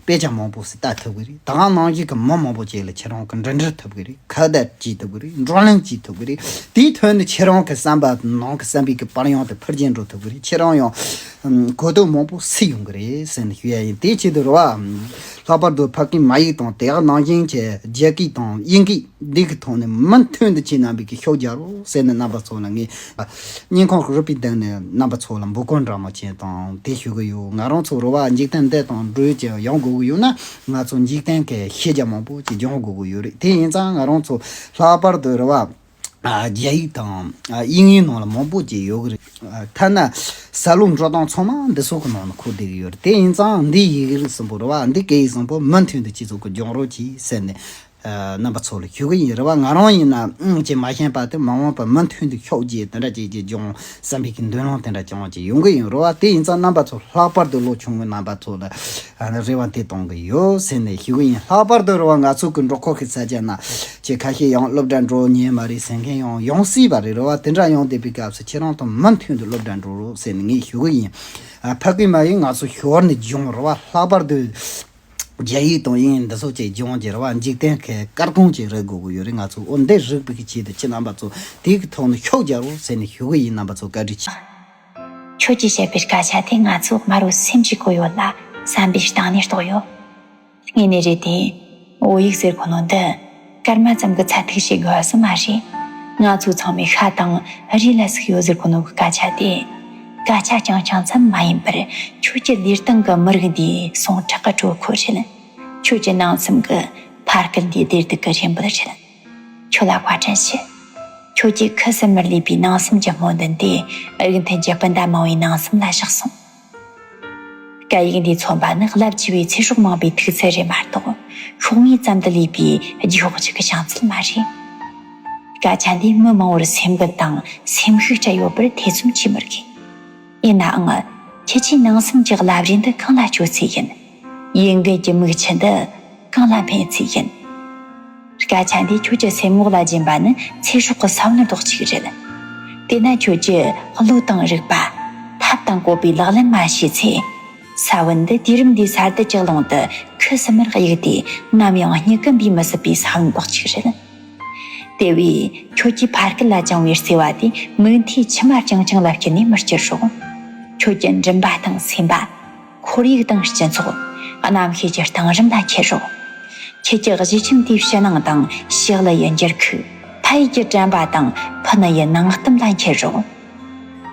དཔེ་ཆ་མང་པོ་ཞིག་ལྟ་ཐུབ་ཀྱི་རེད། ད་ག་ནང་བཞིན་གྱི་མི་མང་པོ་ཅིག་ལ་ཁྱེད་རང་གི་འབྲེལ་འདྲིས་ཐུབ་ཀྱི་རེད། ཁ་བརྡ་བྱེད་ཐུབ་ཀྱི་རེད། བགྲོ་གླེང་བྱེད་ཐུབ་ཀྱི་རེད། དེའི་ཐོག་ནས་ཁྱེད་རང་གི་བསམ་པ་ནང་གི་བསམ་པའི་གི་པར་ཡང་དེ་འཕེལ་རྒྱས་འགྲོ་ཐུབ་ཀྱི་རེད། ཁྱེད་རང་ཡང་གོ་རྟོགས་མང་པོ་སད་ཡོང་གི་རེད་ཟེར་ནས་ཞུ་ཡ་ཡིན། དེའི་ཆེད་དུ་རེད་བ། ལྷག་པར་དུ་ཕ་གི་མ་ཡིག་དང་དེ་ག་ནང་བཞིན་གྱི་རྒྱ་སྐད་དང་དབྱིན་སྐད་འདི་གི་ཐོག་ནས་མུ་མཐུད་དུ་ཁྱེད་རྣམ་པས་ཀྱི་ཤུགས་རྒྱག་རོགས་ཟེར་ནས་རྣམ་པ་ཚོ་ལ་ངས་སྙིང་ཁོང་རུས་པའི་གཏིང་ནས་རྣམ་པ་ཚོ་ལ་འབོད་སྐུལ་འདྲ་མོ་བྱས་དང་དེ་ཞུ་གི་ཡོད། ང་རང་ཚོ་རེད་བ། འཇིག་རྟེན་འདི་དང་འགྲོས་ཀྱི་ཡོང་དགོས་ཀྱི་ཡོད་ན། ང་ཚོ་འཇིག་རྟེན་གྱི་ཤེས་བྱ་མང་པོ་ཅིག་སྦྱོང་དགོས་ཀྱི་ཡོད་རེད། དེ་ཡིན་ཙང་ང་རང་ཚོ་ལྷག་པར་དུ་རེད་བ། ཨ་རྒྱ་ཡིག་དང་ཨ་དབྱིན་ཡིག་ནང་ལ་མང་པོ་ཅིག་ཡོད་གི་རེད། ཨ་ཐ་ན་ཟ་ལུགས་འགྲོ་སྟངས་ཚང་མ་འདི་ཚོ་གི་ནང་ལ་འཁོད་བསྡད་གི་ཡོད་རེད། དེ་ཡིན་ཙང་འདི་ཡི་གེ་རིགས་གསུམ་པོ་རེད་བ། འདི་སྐད་ཡིག་གསུམ་པོ་མུ་མཐུད་དུ་ཁྱེད་ཚོ་གི་སྦྱོང་རོགས་གྱིས་ཟེར་ནས། ཨ་རྣམ་པ་ཚོ་ལ་ཞུ་གི་ཡིན། རེད་བ། ང་རང་ཡིན་ན་ཨང་ཅིག་མ་ཤེས་པ་དེ་མ་འོངས་པ་མུ་མཐུད་དུ་ཤོག་ཅིག་དེ་འདྲ་ཅིག་ཅིག་སྦྱོང་བསམ་པའི་གི་འདུན་ལམ་དེ་འདྲ་ཅང་ཅིག་ཡོང་གི་ཡིན། རེད་བ། དེ་ཡིན་ཙང་རྣམ་པ་ཚོ་ལྷག་པར་དུ་ལོ་ཆུང་བའི་རྣམ་པ་ཚོ་ལ་ཨ་ནི་རེ་བ་དེ་གཏོང་གི་ཡོད་ཟེར་ནས་ཞུ་གི་ཡིན། ལྷག་པར་དུ་རེད་བ། ང་ཚོ་གི་འབྲོག་ཁོག་གི་ས་ཆ་ན་ཅིག་ཁ་ཤས་ཡང་སློབ་གྲྭ་འགྲོ་ཉན་མ་རེད་ཟེར་མཁན་ཡང་ཡོང་སྲིད་པ་རེད། རེད་བ། དེ་འདྲ་ཡོང་བསྡད་པའི་སྐབས་སུ་ཁྱེད་རང་དང་མུ་མཐུད་དུ་སློབ་གྲྭ་འགྲོ་རོགས་ཟེར་ནས་ངས་ཞུ་གི་ཡིན། ཨ་ཕ་གི་མ་ཡིག་ང་ཚོ་ཞོར་ནས་སྦྱོང་། རེད་བ། ལྷག་པར་དུ་རྒྱ་ཡིག་དང་དབྱིན་ཡིག་འདི་ཚོ་ཅིག་སྦྱོང་རྒྱུ་རེད་བ། འཇིག་རྟེན་གྱི་སྐར་ཁུང་ཅིག་རེག་དགོས་ཀྱི་ཡོད་རེད། ང་ཚོ་འོ་འདི་རེག་པའི་གི་ཆེད་དུ་ཁྱེད་རྣམ་པ་ཚོ་དེའི་གི་ཐོག་ནས་ཤུགས་རྒྱག་རོགས་ཟེར་ནས་ཞུ་གི་ཡིན། རྣམ་པ་ཚོ་བཀའ་དྲིན་ཆེ། ཁྱོད་ཀྱིས་བཤད་པའི་སྐད་ཆ་དེ་ང་ཚོ་དམར་བོ་སེམས་ཀྱི་གོ་ཡོད་ལ་བསམ་པའི་གཏིང་ནས་རྟོགས་ཡོད། དངོས་གནས་རེད་དེ། བོད་ཡིག་ཟེར་གོ་ནོ་འདི་སྐར་མ་ཙམ་གྱི་ཚད་ཐིག་ཞིག་དགོས་སུ་མ་རེད། ང་ཚོ་ཚང་མས་ཤ་དང་རུས་ལ་ཟུག་ཡོད་ཟེར་གོ་ནོ་གི་སྐད་ཆ་དེ། སྐད་ཆ་རྐྱང་རྐྱང་ཙམ་མ་ཡིན་པར། ཁྱོད་ཀྱི་ལུས་སྟེང་གི་མི་རིགས་འདིའི་ཟུངས་ཁྲག་གི་གྲོད་ཁོལ་རེད། ཁྱོད་ཀྱི་ནང་སེམས་ཀྱི་ཕ་སྐད་འདིའི་བདེ་སྡུག་གི་རེ་འབོད་རེད། ཁྱོད་ལ་བཀའ་དྲིན་ཆེ། ཁྱོད་ཀྱི་ཁུ་སིམ་མེར་ལུས་པའི་ནང་སེམས་ཀྱི་སྨོན་འདུན་དེ་རིགས་མཐུན་གྱི་སྤུན་ཟླ་མང་བོའི་ནང་སེམས་ལ་བཞག་སོང་། སྐད་ཡིག་འདིའི་མཚོན་པ་ནི་རླབས་ཆེ་བའི་ཚེ་སྲོག་མང་པོའི་ཐུགས་ཚད་རེད་མ་གཏོགས། ཤོག་ངོས་ཙམ་དུ་ལུས་པའི་རྒྱུག་ཤོག་ཅིག་གི་བྱང་ཚད་མ་རེད། སྐད་ཆ་འདིས་མི་མང་བོར་སེམས་འགུལ་དང་སེམས་ཤུགས་སྤྲད་ཡོད་པར་ཐེ་ཚོམ་བྱེད་མི་དགོས། ཡིན་ནའང་། ཁྱེད་ཀྱི་ནང་སེམས་ཀྱི་རླབས་རིས་འདི་གང་ལ་བཅོལ་ཚུལ་ཡིན། ཡིད་འགུལ་གྱི་མིག་ཆུ་འདི་གང་ལ་འཕེན་ཚུལ་ཡིན། སྐད་ཆ་འདིས་ཁྱོད་ཀྱི་སེམས་ངོགས་ལ་སྦྱིན་པ་ནི་ཚེ་སྲོག་གི་ས་བོན་རྡོག་གཅིག་རེད། དེས་ན་ཁྱོད་ཀྱིས་བློ་དང་རིག་པ། ཐབས་དང་བཀོད་པའི་ལག་ལེན་མ་བྱས་ཚེ། ས་བོན་འདི་དུས་རིམ་འདིའི་ས་རྡུལ་གྱི་ཀློང་དུ་ཁུ་སིམ་མེར་གཡུགས་ཏེ། ནམ་ཡང་མྱུ་གུ་འབུས་མི་སྲིད་པའི་ས་བོན་རྡོག་གཅིག་རེད། དེ་བས་ཁྱོད་ཀྱིས་ཕ་སྐད་ལ་བཅངས་པའི་བརྩེ་བ་དེ་མིག་མཐའི་མཆི་མ་རྐྱང་རྐྱང་ལ་བསྐྱུར་ནས་མི་སྐྱུར་རོགས། ཁྱོད་ཀྱི་མགྲིན་པ་དང་སེམས་པ། ཁོར་ཡུག་དང་སྤྱི་ཚོགས། རྣམ་ཤེས་ཀྱི་གཏིང་རིམ་ལ་འཁྱེར་རོགས། ཁྱེད་ཀྱི་གཞི་ཁྱིམ་དེའི་ཕྱི་ནང་དང་ཕྱི་གླུ་ཡི་འགྱུར་ཁུག་ཕ་ཡུལ་གྱི་དྲན་པ་དང་ཕུ་ནུ་ཡི་ནང་གཏམ་ལ་འཁྱེར་རོགས།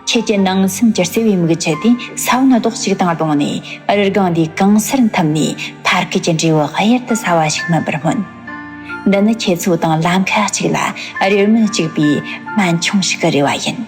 ཁྱེད་ཀྱི་ནང་སེམས་ཀྱི་བརྩེ་བའི་མིག་ཆུ་དེ་ས་བོན་རྡོག་གཅིག་དང་བསྡོངས་ནས། རི་སྒང་འདིའི་གང་སར་འཐིམ་ནས། ཕ་སྐད་ཀྱི་འབྲས་བུ་གཡུར་དུ་ཟ་བ་ཞིག་མིན་པར་སྨོན། འདི་ནི་ཁྱེད་ཚོ་དང་ལམ་ཁ་གཅིག་ལ་རེ་སྨོན་གཅིག་པའི་སྨན་ཆུང་ཞིག་གི་རེ་བ་ཡིན།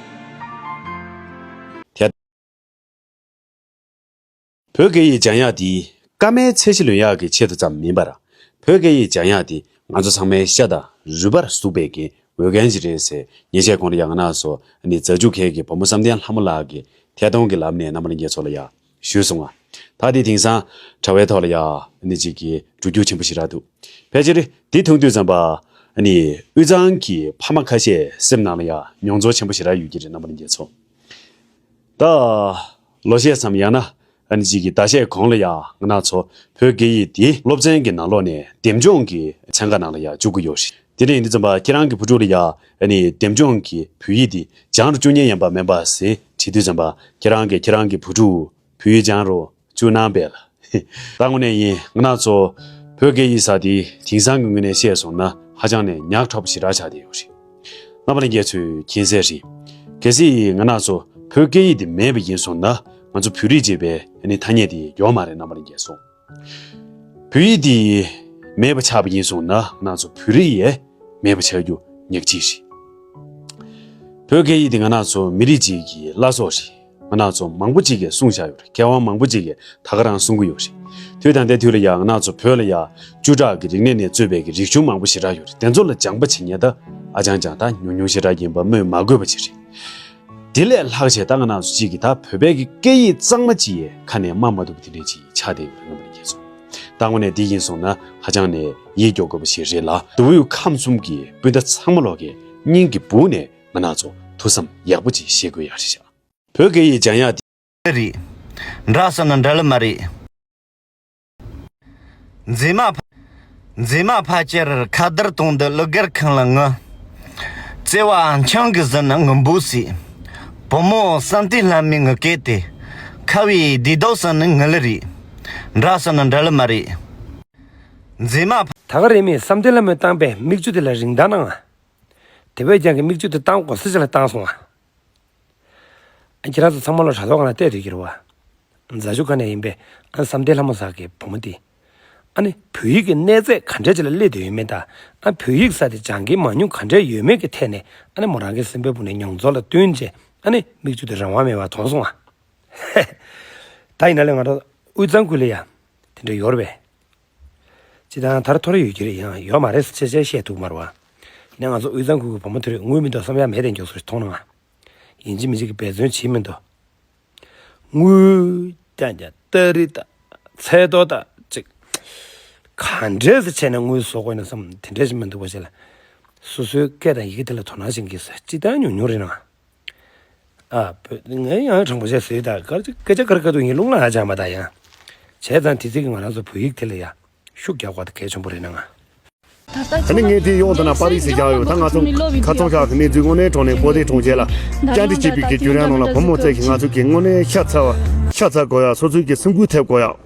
བོད་སྐད་ཡིག་སྦྱང་ཡག་དེ་སྐར་མའི་ཚད་གཞི་ལོན་ཡག་གི་ཆེད་དུ་ཙམ་མིན་པར། བོད་སྐད་ཡིག་སྦྱང་ཡག་དེ་ང་ཚོ་ཚང་མའི་ཤ་དང་རུས་པར་ཟུག་པའི་གི་འོས་འགན་ཞིག་རེད་ཟེར། ཉེ་ཆར་གོང་ལ་ཡང་ང་རང་ཚོ་ནི་རྫ་ཆུ་ཁའི་གི་བུ་མོ་བསམ་གཏན་ལྷ་མོ་ལགས་ཀྱི་ཐད་གཏོང་གི་ལམ་ནས་རྣམ་པ་ལྷན་རྒྱས་ཚོ་ལ་ཡང་ཞུས་སོང་ང་། ད་དེ་དེང་སང་དྲ་བའི་ཐོག་ལ་ཡང་ནི་ཅིག་གི་འགྲོ་རྒྱུག་ཆེན་པོ་ཞེ་དྲག་འདུག་ཕལ་ཆེར་འདི་མཐོང་དུས་ཙམ་པ་ནི་དབུས་གཙང་གི་ཕ་མ་ཁ་ཤས་སེམས་ནང་ལ་ཡང་མྱོང་ཚོར་ཆེན་པོ་ཞེ་དྲག་ཡོད་ཀྱི་རེད། རྣམ་པ་ལྷན་རྒྱས་ཚོ། ད་ལོ་ཤས་ཙམ་ཡང་ན་ཨ་ནི་གཅིག་གི་ཟླ་ཤས་གོང་ལ་ཡང་ང་རང་ཚོ་བོད་སྐད་ཡིག་འདི་སློབ་ཚན་གྱི་ནང་ལོགས་ནས་འདེམས་སྦྱོང་གི་ཚན་ཁག་ནང་ལ་ཡང་བཅུག་གི་ཡོད་རེད། དེ་འདྲ་ཡིན་དུས་ཙམ་པ་ཁྱེད་རང་གི་བུ་ཕྲུག་ལ་ཡང་ཨ་ནི་འདེམས་སྦྱོང་གི་བོད་ཡིག་འདི་སྦྱང་རུ་བཅུག་མཁན་ཡིན་པ་མིན་པ་ཟེར་དྲིས་དུས་ཙམ་པ་ཁྱེད་རང་གིས་ཁྱེད་རང་གི་བུ་ཕྲུག་བོད་ཡིག་སྦྱང་རུ་བཅུག་གནང་པས་ལ། ད་དངོས་གནས་ཡིན། ང་རང་ཚོ་བོད་སྐད་ཡིག་ཟེར་དེ་དེང་སང་གི་ངོས་ནས་བཤད་སོང་ན་ཧ་ཅང་ནས་ཉག་ཕྲ་པོ་ཞེ་དྲག་ཆགས་བསྡད་ཡོད་རེད། རྣམ་པ་ལྷན་རྒྱས་ཚོས་མཁྱེན་གསལ་རེད། གལ་སྲིད་ང་རང་ཚོ་བོད་སྐད་ཡིག་དེ་མེད་པ་ཡིན་སོང་ན་ང་ཚོ་བོད་རིགས་ཅེས་པའི་ཨ་ནི་ཐ་སྙད་དེ་ཡོད་མ་རེད། རྣམ་པ་ལྷན་རྒྱས་ཚོ། བོད་ཡིག་དེ་མེད་པ་ཆགས་པ་ཡིན་སོང་ན་ང་རང་ཚོ་བོད་རིགས་ཡང་མེད་པ་ཆགས་རྒྱུ་ཉག་གཅིག་རེད། བོད་སྐད་ཡིག་དེ་ང་རང་ཚོ་མི་རིགས་གཅིག་གི་བླ་སྲོག་རེད། ང་རང་ཚོ་མང་པོ་གཅིག་གིས་གསུངས་བཞག་ཡོད་རེད། མཁས་དབང་མང་པོ་གཅིག་གིས་ད་ག་རང་གསུང་གི་ཡོད་རེད། དུས་ད་ལྟའི་དུས་ལ་ཡང་ང་རང་ཚོ་བོད་ལ་ཡང་བཅུ་ཕྲག་གི་རིག་གནས་ནས་གཙོས་པའི་གི་རིག་གཞུང་མང་པོ་ཞེ་དྲག་ཡོད་རེད། དེ་ཚོ་ལ་སྦྱངས་པ་བྱེད་མཁན་ད་ཨ་ཅང་ཅང་ད་ཉུང་ཉུང་ཞེ་དྲག་ཡིན་པ་སྨོས་མ་དགོས་པ་ཅིག་རེད། དེ་ལས་ལྷག་བྱས་ད་ང་རང་ཚོ་གཅིག་གིས་ད་བོད་པའི་གི་སྐད་ཡིག་གཙང་མ་གཅིག་ཡང་ཁ་ནས་སྨྲ་མ་ཐུབ་པ་དེ་འདྲས་ཅིག་ཆགས་བསྡད་ཡོད་རེད། རྣམ་པ་ལྷན་རྒྱས་ཚོ། ད་དངོས་གནས་འདི་ཡིན་སོང་ན་ཧ་ཅང་ནས་ཡིད་སྐྱོ་དགོས་པ་ཞིག་རེད་ལ། མདོ་དབུས་ཁམས་གསུམ་གྱི་སྤུན་ཟླ་ཚང་མ་ལོག་གི་སྙིང་གི་སྦུག་ནས་ང་རང་ཚོ་ཐུགས་བསམ་ཡག་པོ་ཅིག་བཞེས་དགོས་ཡག་རེད་ཤག་བོད་སྐད་ཡིག་སྦྱང་ཡག་དེ། རེད། འདྲ་ཟེར་ན་འདྲ་ལེ་མ་རེད། མཛེས་མ་ཕ། མཛེས་མ་ཕལ་ཆེར་ཁ་བརྡར་གཏོང་འདི་གླུ་གར་ཁང་ལ་ངུ། བརྩེ་བ་འཆང་གི་ཟེར་ན་ངུ་འབོད་སྲིད། བུ་མོ་བསམ་གཏན་ལྷ་མོའི་ངུ་སྐད་དེ། ཁ་བའི་བདེ་སྡུག་ཟེར་ན་ངུ་ལེ་རེད། འདྲ་ཟེར་ན་འདྲ་ལེ་མ་རེད། མཛེས་མ་ཕ། ད་ག་རེ་མིན་བསམ་གཏན་ལྷ་མོས་བཏང་པའི་མིག་ཆུ་དེ་ལ་རིན་ཐང་གནང་ང་། དེ་བས་ཀྱང་གི་མིག་ཆུ་དེ་བཏང་དགོས་ས་ཅིག་ལ་བཏང་སོང་ང་། ཁྱེད་རང་ཚོ་ཚང་མ་ལ་དྲ་ཐོག་སྒང་ལ་བལྟས་བསྡད་ཀྱི་རེད་བ། རྫ་ཆུ་ཁ་ནས་ཡིན་པའི་ཨ་བསམ་གཏན་ལྷ་མོ་ཟེར་གི་བུ་མོ་དེ། ཨ་ནི་བོད་ཡིག་གི་གནས་ཚད་ག་འདྲས་ཅིག་ལ་སླེབས་བསྡད་ཡོད་མེད་དང་། ཨ་བོད་ཡིག་ཟེར་དེ་སྦྱང་མཁན་མང་ཉུང་ག་འདྲས་ཡོད་མེད་ཀྱི་ཐད་ནས་ཨ་ནི་མོ་རང་གི་སེམས་པའི་སྦུག་ནས་མྱོང་ཚོར་ལ་བསྟུན་བྱས་ཨ་ནི་མིག་ཆུ་དེ་རང་དབང་མེད་པར་གཏོང་སོང་ང་། ད་ཡིན་ན་ལས་ང་རང་དབུས་གཙང་ཁུལ་ལ་ཡ་དེ་འདྲ་ཡོད་རེད་པས། སྤྱིར་བཏང་ད་རུང་ཐོ་རེ་ཡོད་ཀྱི་རེད། ཡང་ཡོད་མ་རེད་ཟེར་ཅེས་བཤད་ཐུབ་ཀྱི་མ་རེད་བ། ཡིན་ན་ང་ཚོ་དབུས་གཙང་ཁུལ་གྱི་བུ་མོ་དེ་རིགས་དངུལ་མི་འདུག་བསམ་ཡག་མེད་དེ་མགྱོགས་སུ་མཐོང་ན་ང་། ཡིན་གཅིག་མིན་གཅིག་གི་འབད་བརྩོན་བྱེད་མི་འདུག་དངུལ་ཀྱང་ཀྱང་སྟ་རེ་དང་ཚལ་ཏོག་དང་ཅིག་ག་འདྲས་སེ་བྱས་ནས་དངུལ་བཟོ་དགོས་ན་བསམ་དེ་འདྲས་ཞིག་མི་འདུག་པ་ཞིག་ལ། སོ་སོའི་སྐད་དང་ཡི་གེ་དེ་ལ་དོ་སྣང་བྱེད་མཁན་ཟེར་སྤྱིར་བཏང་ཉུང་ཉུང་རེད་ན། ཨ་བོད་ངས་ཡང་དྲང་པོ་བཤད་ཟེར་ད་སྐད་ཆ་སྐད་ཆ་ཁ་རི་ཁ་ཐུག་ཡིན་རླུང་ལ་ཨ་ཅང་མ་ད་ཡང་། བྱས་ཙང་དེ་ཚིག་གི་ང་རང་ཚོ་བོད་ཡིག་དེ་ལ་ཡ་ཤུགས་རྒྱག་དགོས་ད་གལ་ཆེན་པོ་རེད་ན་ང་། ད་ནི་ངས་དེ་ཡོང་དུ་ན་པར་རིས་སུ་བཞག་ཡོད། ད་ང་ཚོ་ཁ་ཚོང་ཤག་གི་གནས་ཚུལ་དངོས་གནས་དྲང་གནས་པོ་ཏི་གྲོང་ཁྱེར་ལ་བཅར་འདྲི་བྱེད་པའི་གི་བརྒྱུད་རིམ་ནང་ལ་བུ་མོ་བཅས་ཀྱིས་ང་ཚོ་གི་དངོས་གནས་ཤ་ཚ་བ་ཤ་ཚ་དགོས་ཡ། སོ་སོའི་གི་སེམས་འགུལ་ཐེབས་དགོས་ཡ།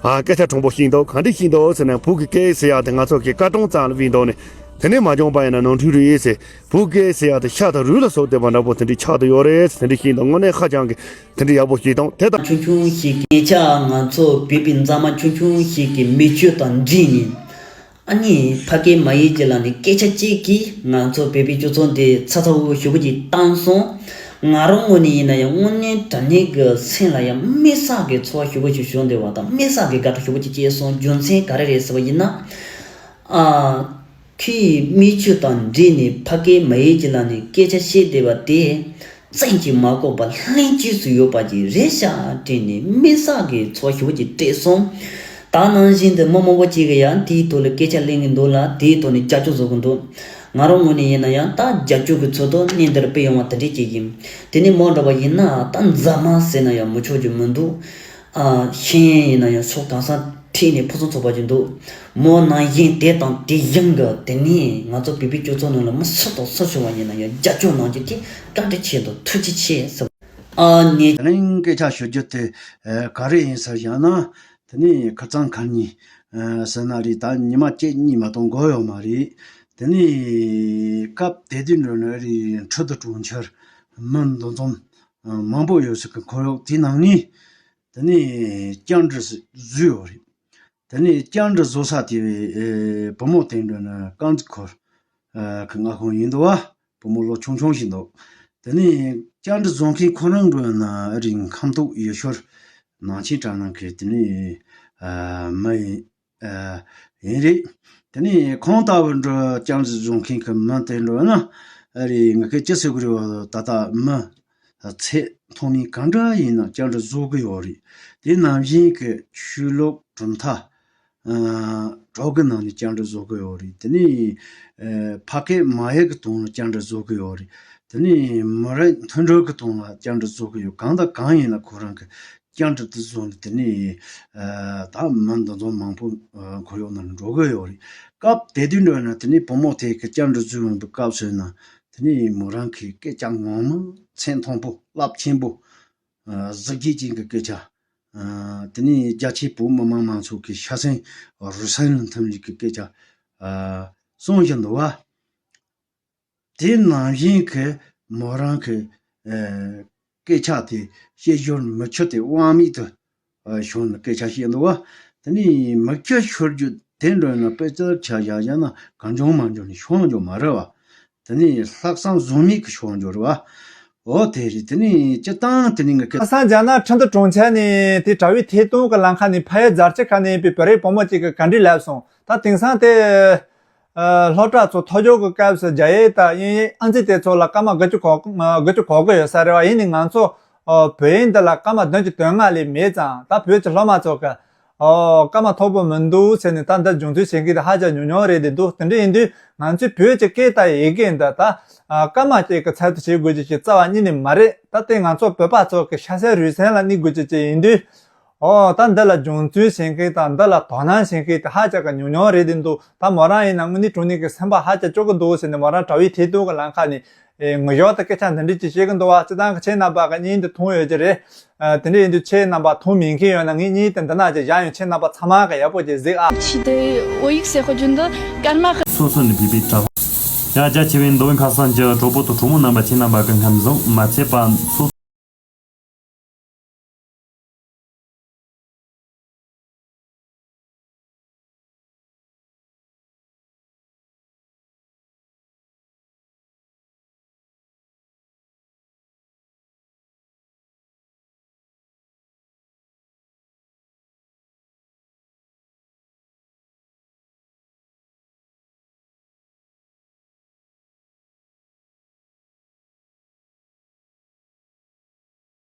ཨ་སྐད་ཆ་དྲང་པོ་བཤད་འདུག་ག་འདྲ་བཤད་འདུག་ཟེར་ན་བོད་ཀྱི་སྐད་ཟེར་ཡ་དེ་ང་ཚོ་གི་ཀ་ཀྲོང་ཙམ་ལ་བཤད་འདུག་ནི། དེ་ནས་མ་འཇོན་པ་ཡིན་ན་ནོར་འཁྲུལ་རེད་ཟེར། བོད་སྐད་ཟེར་ཡ་དེ་ཤ་དང་རུས་ལ་སོགས་བསྡད་པ་འདྲ་པོ་དེ་འདྲའི་ཆགས་བསྡད་ཡོད་རེད་ཟེར། དེ་འདྲ་བཤད་འདུག་དངོས་གནས་ཧ་ཅང་གི་དེ་འདྲ་ཡག་པོ་བཤད་དང་དེ་དང་། ཆུང་ཆུང་ཞིག་གི་ཉེ་ཆར་ང་ཚོ་བོད་པའི་མཛངས་མ་ཆུང་ཆུང་ཞིག་གི་མིག་ཆུ་དང་འདྲིས་ནས། ཨ་ནི་ཕ་སྐད་མ་ཡིག་ཅིག་ལ་ནི་སྐད་ཆ་གཅིག་གིས་ང་ཚོ་བོད་པའི་སྤྱི་ཚོགས་འདི་ཚ་ཚ་འུར་འུར་ཞེ་པོ་ཅིག་བཏང་སོང་། ང་རང་ངོས་ནས་ཡིན་ན་ཡང་དངོས་གནས་དྲང་གནས་ཀྱི་སེམས་ལ་ཡང་དམན་བསགས་ཀྱི་ཚོར་བ་ཞེ་པོ་ཅིག་བྱུང་བསྡད་པ་དང་དམན་བསགས་ཀྱི་དགའ་སྤྲོ་ཞེ་པོ་ཅིག་སྐྱེས་སོང་། རྒྱུ་མཚན་ག་རེ་རེད་ཟེར་བ་ཡིན་ན། ཨ། ཁོའི་མིག་ཆུ་དང་འདྲིས་ནས་ཕ་སྐད་མ་ཡིག་ཅིག་ལ་ནི་སྐད་ཆ་བཤད་བསྡད་པ་དེ། བཙན་གྱིས་མ་གོ་བར་ལྷན་སྐྱེས་སུ་ཡོད་པ་ཅིག་རེད་ཤག་དྲན་ནས་དམན་བསགས་ཀྱི་ཚོར་བ་ཞེ་པོ་ཅིག་སྤྲད་སོང་། ད་ནང་བཞིན་དུ་མི་མང་པོ་ཅིག་གིས་ཡང་དེའི་ཐོག་ལ་སྐད་ཆ་གླེང་གི་འདུག་ལ་དེའི་ཐོག་ནས་རྒྱབ་སྐྱོར་བཟོ་གི་འདུག་ང་རང་ངོས་ནས་ཡིན་ན་ཡང་ད་རྒྱབ་སྐྱོར་གྱི་ཚུལ་དུ་གནས་འདིར་ཕེབས་ཡོང་བ་དེ་འདྲས་བྱེད་ཀྱི། དེ་ནས་མོ་འདྲ་བ་ཡིན་ན་ད་མཛངས་མ་ཟེར་ན་ཡང་མི་ཆོག་རྒྱུ་མི་འདུག་ཨ། ཤེས་ཡོན་ཡིན་ན་ཡང་ཕྱོགས་གང་ས་ཁྲིད་ནས་ཕུན་སུམ་ཚོགས་པ་ཅིག་འདུག་མོ་ནང་བཞིན་དེ་དང་དེ་བཞིན་གྱི་དེ་ནས་ང་ཚོ་བོད་པའི་སྤྱི་ཚོགས་ནང་ལ་མི་སུ་དང་སུ་བྱུང་བ་ཡིན་ན་ཡང་རྒྱབ་སྐྱོར་གནང་རྒྱུ་དེ་བཀའ་དྲིན་ཆེ་དང་ཐུགས་རྗེ་ཆེ་ཟེར། ཨ་ནི། དེ་རིང་སྐད་ཆ་ཞུ་རྒྱུ་དེ་ག་རེ་ཡིན་ཟེར་ཡང་ན། དེ་ནས་ཁ་སང་ཁ་ཉིན་ཟེར་ན་རེད། ད་ཉི་མ་གཅིག་གཉིས་མ་གཏོགས་འགོར་ཡོད་མ་རེད། དེ་ནས་སྐབས་དེ་དུས་འགྲོ་ན་རེད། ཁྲི་ཐོག་གྲོང་ཁྱེར་མི་འདུ་འཛོམས་མང་པོ་ཡོད་ས་གི་ཁོར་ཡུག་དེའི་ནང་ནས། དེ་ནས་བཅར་འདྲི་བཟོས་ཡོད་རེད། དེ་ནས་བཅར་འདྲི་བཟོ་ས་དེ་བས་བུ་མོ་དེ་འདྲ་ནི་རྐང་འཛུགས་ཁོར་གི་མངའ་ཁོངས་ཡིན་འདུག་བ། བུ་མོ་ལོ་ཆུང་ཆུང་ཞིག་འདུག་དེ་ནས་བཅར་འདྲི་བཟོ་མཁན་ཁོ་རང་འགྲོ་ན་ཨ་རིའི་ཁམས་ཐོག་ཡུལ་ཤུལ་ནང་ཆེན་གྲྭ་ནང་གི་དེ་ནས་མི་ཡིན། ཨ། ཡིན་རེད། དེ་ནས་ཁོང་ལྟ་བུ་འདྲ་བཅར་འདྲི་བཟོ་མཁན་གྱི་མི་དེ་འདྲ་ན་ཨ་རི་ང་གིས་ཅི་ཟེར་གི་རེད་བ། ད་ལྟ་མི་ཚད་མཐོ་དམན་གང་འདྲ་ཡིན་ན་བཅར་འདྲི་བཟོ་གི་ཡོད་རེད། དེ་ནང་བཞིན་གྱི་ཆོས་ལུགས་གྲུབ་མཐའ་ཨ་གྲོགས་ཀྱི་ནང་ནས་བཅར་འདྲི་བཟོ་གི་ཡོད་རེད། དེ་ནས་ཨ་ཕ་སྐད་མ་ཡིག་གི་དོན་ལ་བཅར་འདྲི་བཟོ་གི་ཡོད་རེད། དེ་ནས་མི་རིགས་མཐུན་སྒྲིལ་གྱི་དོན་ལ་བཅར་འདྲི་བཟོ་གི་ཡོད། གང་དང་གང་ཡིན་ན་ཁོ་རང་གི་བཅར་འདྲི་དེ་བཟོ་ནས་དེ་ནས་ཨ་ད་མི་འདི་ཚོ་མང་པོ་ཨ་ཁོར་ཡུག་ནང་འགྲོ་གི་ཡོད་རེད། སྐབས་དེ་དུས་འདྲ་ན་དེ་ནས་བུ་མོ་དེ་གི་བཅར་འདྲི་བཟོ་ཡོང་པའི་སྐབས་སུ་ན་དེ་ནས་མོ་རང་གི་སྐད་ཆ་ངོ་མ་ཚད་མཐོན་པོ་རླབས་ཆེན་པོ་ཨ་གཟི་བརྗིད་ཅན་གྱི་སྐད་ཆ་ཨ་དེ་ནས་རྒྱ་ཆེའི་བོད་མི་མང་མང་ཚོ་གི་ཤ་ཟན་རུས་ཟན་ལ་མཐུན་པའི་གི་སྐད་ཆ་ཨ་གསུང་བཞིན་འདུག་བ། དེ་ནང་བཞིན་གྱི་མོ་རང་གི་ཨ་སྐད་ཆ་དེ་བཤད་སྦྱོར་མི་ཆོག་དེ་དབང་མེད་དུ་ཨ་ཤོར་ནས་སྐད་ཆ་བཤད་འདུག་བ། དེ་ནས་མི་སྐད་ཤོར་རྒྱུ་དེ་འདྲ་ན་དཔེ་ཚར་ཆ་བཞག་བཞག་ན་གང་བྱུང་མང་བྱུང་ནས་ཤོང་རྒྱུ་མ་རེད་བ། དེ་ནས་ལྷག་བསམ་ཟོལ་མེད་ཀྱི་ཤོང་རྒྱུ་རེད་བ། འོ་དེ་རེད། དེ་ནས་སྤྱིར་བཏང་དེ་ནས་ངས་སྐད། ལྷག་བསམ་བརྒྱབ་ན་ཁྲིན་ཏུ་གྲོང་ཁྱེར་ནས་དེ་གྲྭ་བའི་ཐད་གཏོང་གི་ལམ་ཁ་ནས་ཕ་ཡུལ་རྫ་ཆུ་ཁ་ནས་པའི་བོད་རིགས་བུ་མོ་གཅིག་གིས་ག་འདྲས་ལབ་སོང་། ད་དེང་སང་དེ་ཨ་སློབ་གྲྭ་ཚོ་མཐོ་སྦྱོང་གི་སྐབས་སུ་རྒྱ་ཡིག་དང་དབྱིན་ཡིག་ཨང་རྩིས་དེ་ཚོ་ལ་སྐར་མ་དགུ་བཅུ་གོ་དགུ་བཅུ་གོ་དགུ་ཡོད་ས་རེད་བ། ཡིན་ནའི་ང་ཚོ་ཨ་བོད་ཡིག་འདི་ལ་སྐར་མ་བདུན་ཅུ་དོན་ལྔ་ལས་མེད་ཙང་། ད་བོད་ཀྱི་སློབ་མ་ཚོ་གི་ཨོ་སྐར་མ་མཐོ་པོ་མི་འདུག་ཟེར་ནས་ད་འདི་སྦྱོང་བརྩོན་བྱེད་མཁན་དེ་ཧ་ཅང་ཉུང་ཉུང་རེད་དེ་འདུག་དེ་འདྲ་ཡིན་དུས་ང་ཚོས་བོད་ཀྱི་སྐད་དང་ཡི་གེ་འདི་ད་ཨ་སྐར་མ་གཅིག་གི་ཚད་དུ་བྱེད་དགོས་རྒྱུ་ཞིག་རྩ་བ་ཉིད་ནས་མ་རེད། ད་དེ་ང་ཚོ་བོད་པ་ཚོ་གི་ཤ་ཟན་རུས་ཟན་ལ་གནས་དགོས་རྒྱུ་ཅིག་ཡིན་དུས། ཨོ་ད་འདི་ལ་སྦྱོང་བརྩོན་བྱེད་མཁན་དང་འདི་ལ་དོ་སྣང་བྱེད་མཁན་དེ་ཧ་ཅང་གི་ཉུང་ཉུང་རེད་དེ་འདུག་ད་མོ་རང་ཡིན་ན་དངོས་གནས་དྲང་གནས་ཀྱི་སེམས་པ་ཧ་ཅང་སྐྱོ་གི་འདུག་ཟེར་ནས་མོ་རང་གྲྭ་བའི་ཐད་གཏོང་གི་ལམ་ཁ་ནས་ཨེ་ངོ་ཞོག་ཏུ་སྐད་ཆ་འདི་འདྲས་ཅིག་བཤད་གི་འདུག་བ། སྤྱིར་བཏང་གི་ཁྱེད་རྣམ་པ་གི་བརྙན་འདི་མཐོང་ཡོད་ཀྱི་རེད། ཨ་དེ་འདྲ་ཡིན་དུས་ཁྱེད་རྣམ་པ་མཐོང་མེད་མཁན་ཡོད་ན་ངའི་བརྙན་དེ་འདི་ན་ཅིག་བཞག་ཡོང་། ཁྱེད་རྣམ་པ་ཚང་མ་གི་ཡག་པོ་ཅིག་གཟིགས་ཨ། ཆི་དེ་བོད་ཡིག་ཟེར་ཁོ་རྒྱུན་དུ་སྐར་མ་ཁ། སོ་སོ་ནས་བུད་པའི་གྲྭ་པ། ཡ་རྒྱ་ཆེ་བའི་མདོ་དབུས་ཁམས་གསུམ་གྱི་གྲོགས་པོ་དང་གྲོགས་མོ་རྣམ་པ། ཁྱེད་རྣམ་པ་གི་སྙིང་བཟང་མ་ཚད་པ་སོ།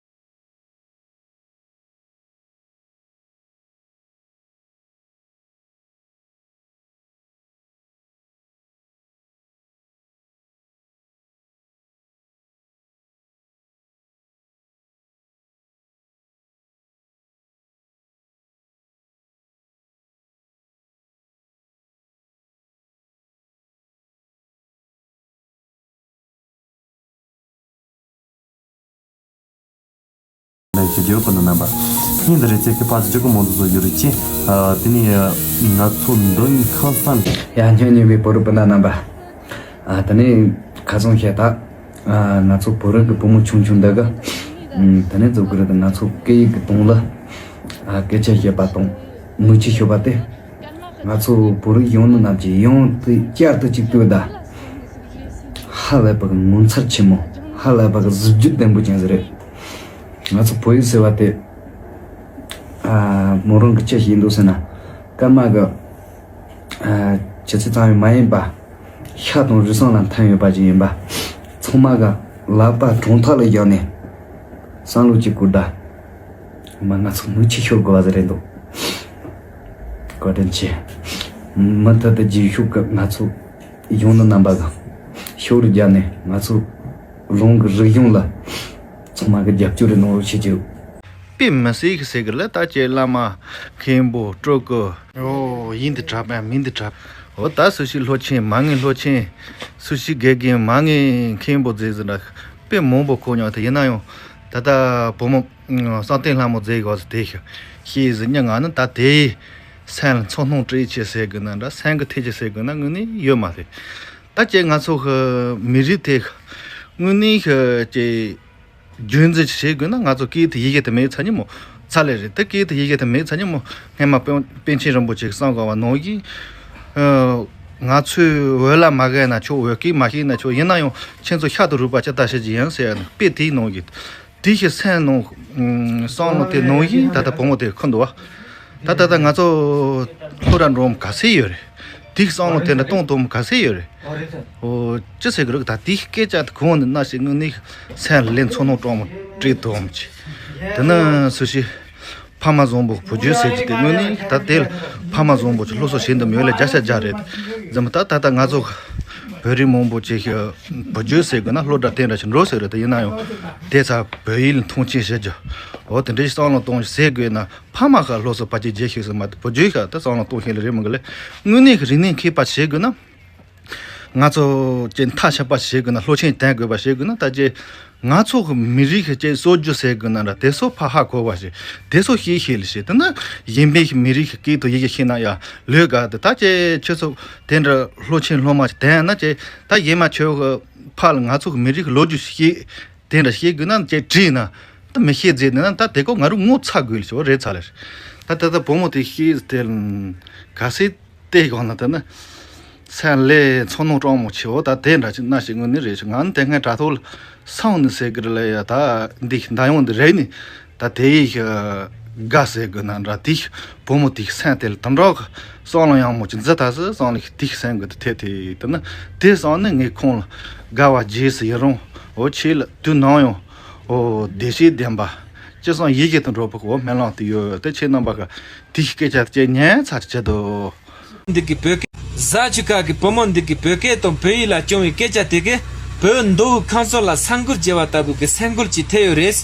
ལན་ཞུ་རྒྱུ་ཡོད་པ་ན་རྣམ་པ། ཉིན་འདི་རེ་ཚེ་གི་པ་སི་ཇི་གི་མོ་འདུ་བཟོ་ཡོད་རེད་ཅེ། ཨ་དེ་ནས་ང་ཚོ་མདོ་དབུས་ཁམས་གསུམ། ཡ་སྙིང་ཉེ་བའི་བོད་རིགས་སྤུན་ཟླ་རྣམ་པ། ཨ་དེ་ནས་ཁ་སང་བཤད་ད། ཨ་ང་ཚོ་བོད་རིགས་ཀྱི་བུ་མོ་ཆུང་ཆུང་འདི་གི། ཨུམ་དེ་ནས་ཚོ་གི་རིགས་ང་ཚོ་སྐད་ཡིག་གི་དོན་ལ། ཨ་སྐད་ཆ་བཤད་པ་དང་། མིག་ཆུ་ཤོར་བ་དེ། ང་ཚོ་བོད་རིགས་ཡོངས་ནི་རྣམས་ཀྱིས་ཡང་དེ་བསྐྱར་དུ་གཅིག་ལྟོས་ད། ཧ་ལས་པ་གི་ངོ་མཚར་ཆེན་མོ། ཧ་ལས་པ་གི་གཟི་བརྗིད་ལྡན་པོ་ཅན་ཟིག་རེད། ང་ཚོ་བོད་ཡིག་ཟེར་བ་དེ། ཨ་མོ་རང་གི་ཅི་ཞིག་ཡིན་འདུག་ཟེར་ན། སྐར་མ་གི་ཨ་ཆུ་ཚོད་ཙམ་ཡང་མ་ཡིན་པ། ཤ་དང་རུས་ཟན་ལ་མཐུན་ཡོད་པ་ཅིག་ཡིན་པ། ཚང་མ་གི་ལག་པ་དྲུང་ཐག་ལ་བཞག་ནས་བསམ་བློ་གཅིག་བསྐུར་ད། ང་ཚོ་མིག་ཆུ་ཤོར་དགོས་པ་ཟིག་རེད་འདུག་བཀའ་དྲིན་ཆེ། མུ་མཐུད་དུ་རྗེས་ཕྱོགས་ཀྱི་ང་ཚོ་ཡོངས་ནི་རྣམ་པ་གི་ཤུགས་རྒྱབ་ནས་ང་ཚོ་རང་གི་རིག་གཞུང་ལ་ཚང་མ་གི་རྒྱབ་སྐྱོར་རེ་གནང་རོགས་བྱེད་ཀྱི་ཡོད། དཔེ་མི་སྲིད་གི་ཟེར་གི་ལ། ད་ཁྱེད་བླ་མ་མཁན་པོ་སྤྲུལ་སྐུ། ཨོ་ཡིན་འདི་དྲག་པ་མིན་འདི་དྲག་འོ་ད་སུ་ཞིག་སློབ་ཆེན་མ་ངེས་སློབ་ཆེན། སུ་ཞིག་དགེ་རྒན་མ་ངེས་མཁན་པོ་ཟེར་ཟེར་འདྲ་དཔེ་མང་པོ་གོ་མྱོང་། དེ་ཡིན་ན་ཡང་ད་ལྟ་བུ་མོ་བསམ་གཏན་ལྷ་མོ་ཟེར་གོ་དེ་ཤེས་ཟིན་ཉ་ང་ནི་ད་དེ་སེམས་ལ་ཚོར་སྣང་སྤྲད་ཆེ་ཟེར་གི་ན་འདྲ། སེམས་གི་ཐེ་ཆེ་ཟེར་གི་ན་དངོས་གནས་ཡོད་མ་རེད། ད་ཁྱེད་ང་ཚོ་མི་རིགས་དེ་དངོས་གནས་ཁྱེད། རྒྱུན་འཛིན་བྱེད་དགོས་ན་ང་ཚོ་སྐད་དེ་ཡི་གེ་དེ་མེད་ཚ་ཉི་མོ། ཚ་ལེ་རེད། དེ་སྐད་དེ་ཡི་གེ་དེ་མེད་ཚ་ཉི་མོ་སྔས་མ་པཎ་པཎ་ཆེན་རིན་པོ་ཆེ་གསུང་གི་བ་ནང་བཞིན། ཨ། ང་ཚོས་འོད་ལ་མ་དགའ་ན་ཆོག་འོད་སྐད་མ་ཤེས་ན་ཆོག་ཡིན་ན་ཡང་ཁྱེད་ཚོ་ཤ་དང་རུས་པ་ཇི་ལྟར་ཤེས་ཀྱི་ཡིན་ཟེར་ཡ་ནི་དཔེ་དེའི་ནང་བཞིན། དེའི་ཤི་སེམས་ནང་། ཨ། བསམ་བློ་དེ་ནང་བཞིན་ད་ལྟ་བུ་མོ་དེ་འཁོར་འདུག་བ། ད་ད་ལྟ་ང་ཚོ་སློབ་གྲྭ་འགྲོ་ག་ཚད་ཡོད་རེད། དེའི་བསམ་བློ་དེ་འདྲ་གཏོང་ཐུབ་མི་ག་ཚད་ཡོད་རེད། ཨོ། ཅི་ཟེར་གི་རེད། ད་དེའི་སྐད་ཆ་དེ་གོང་ནས་ན་ཞིག་དངོས་གནས་སེམས་ལ་ལན་ཚོར་སྣང་སྤྲོ་མོ་སྤྲད་ཐུབ་མི་ཆེ། དེ་ནི་སུ་ཞིག་ཕ་མ་བཟང་པོ་བུ་རྒྱུད་ཟེར་གྱི་དེ་དངོས་གནས་ད་དེ་ལ་ཕ་མ་བཟང་པོ་ཅིག་སློབ་གསོ་བྱེད་འདོད་མེད་ལ་བརྒྱ་ཆ་བརྒྱ་རེད། ཙམ་ད་ད་ལྟ་ང་ཚོ་བོད་རིགས་མང་པོ་ཅིག་བུ་རྒྱུད་ཟེར་དགོས་ན་སློབ་གྲྭ་དེ་འདྲ་ཞིག་འགྲོ་ཟེར་རེད། དེ་ཡིན་ན་ཡང་དེ་ཚ་བོད་ཡིག་ལ་མཐོང་ཆེན་བྱེད་རྒྱུ། འོ་དེ་འདྲའི་བསམ་བློ་གཏོང་ཟེར་དགོས་ན་ཕ་མ་ཁ་སློབ་གསོ་ཕལ་ཆེར་བྱེད་ཤེས་སུ་མ་ཐུབ། བུ་རྒྱུད་ཁ་ད་བསམ་བློ་གཏོང་ཤེས་ལ་རེད་མི་འགི་ལས། དངོས་གནས་ཀྱི་རིག་གནས་མཁས་པ་བྱེད་དགོས་ན། ང་ཚོ་ཅིག་མཐའ་ཆགས་པ་བྱེད་དགོས་ན། སློབ་ཆེན་བསྟན་དགོས་པ་བྱེད་དགོས་ན། ད་ཅིག་ང་ཚོ་གི་མི་རིགས་ཀྱི་ཅིག་སྲོལ་རྒྱུན་ཟེར་དགོས་ན་འདྲ། དེ་ཚོ་ཕར་ཧ་གོ་བ་ཞིག་དེ་ཚོ་ཤེས་ཤེས་ལ་བྱེད། དེ་ནི་གཞན་པའི་མི་རིགས་ཀྱི་སྐད་དང་ཡི་གེ་ཤེས་ན་ཡང་ལོས་དགའ། དེ་ད་ཅིག་ཁྱོད་ཚོ་དེ་འདྲ་སློབ་ཆེན་སློབ་མ་ཅིག་བསྟན་ན་ཅིག་ད་གཞན་མ་ཁྱོད་ཀྱི་ཕར་ལ་ང་ཚོ་གི་མི་རིགས་ཀྱི་ལོ་རྒྱུས་ཤེས། དེ་འདྲ་ཤེས་དགོས་ན་ཅིག་དྲིས་ན། ད་མི་ཤེས་ཟེར་ནས་ན་ད་དེ་ཀོ་ང་རུ་ངོ་ཚ་དགོས་ལ་ཞོ་རེད་ཚ་ལེ། ད་ད་ད་བུ་མོ་དེ་ཤེས་དེ་ག་སེ་དེ་གོང་ན་ད་ནི་སེམས་ལས་ཚོར་སྣང་སྤྲོ་མོ་ཆེ་བོ་ད་དེ་འདྲ་ཅིག་ན་ཞིག་དངོས་གནས་རེད་ཞིག་ང་ནི་དེ་སྔ་དྲ་ཐོག་ལ་སང་ནི་ཟེར་གི་རེད་ལ་ཡ། ད་འདི་ད་ཡོང་འདི་རེད་ནི། ད་དེ་ཡི་དགའ་ཟེར་དགོས་ན་འདྲ། དེ་བུ་མོ་དེ་སེམས་དེ་ལ་དམ་དྲག་གི་བསམ་བློ་ཡང་མོ་ཅིག་འཛི་ད་ཟེར་བསམ་བློ་དེ་སེམས་གི་དེ་དེ་དེ་ད་ནི་དེ་སང་ནི་ངས་ཁོང་ལ་དགའ་བ་རྗེས་སུ་ཡི་རང་འོ་ཆེ་ལ་དུས་ནམ་ཡང་འོ་བདེ་སྐྱིད་ལྡན་པ། ཅི་སང་ཡི་གེ་དང་འགྲོགས་པ་གོ་སྨོན་ལམ་དུ་ཡོད་དེ་ཁྱེད་རྣམ་པ་ག་དེའི་སྐད་ཆ་དེ་ཉན་ཚར་ཆེད་དུ། འདི་གི་བོད་སྐད། གཟའ་ཆུ་ཁ་གི་བུ་མོ་འདི་གི་བོད་སྐད་དང་བོད་ཡིག་ལ་བྱུང་བའི་སྐད་ཆ་དེ་གི་བོད་མདོ་དབུས་ཁམས་གསུམ་ལ་ས་འགུལ་བྱས་པ་ལྟ་བུ་གི་སེམས་འགུལ་ཅིག་ཐེབས་ཡོད་རེད།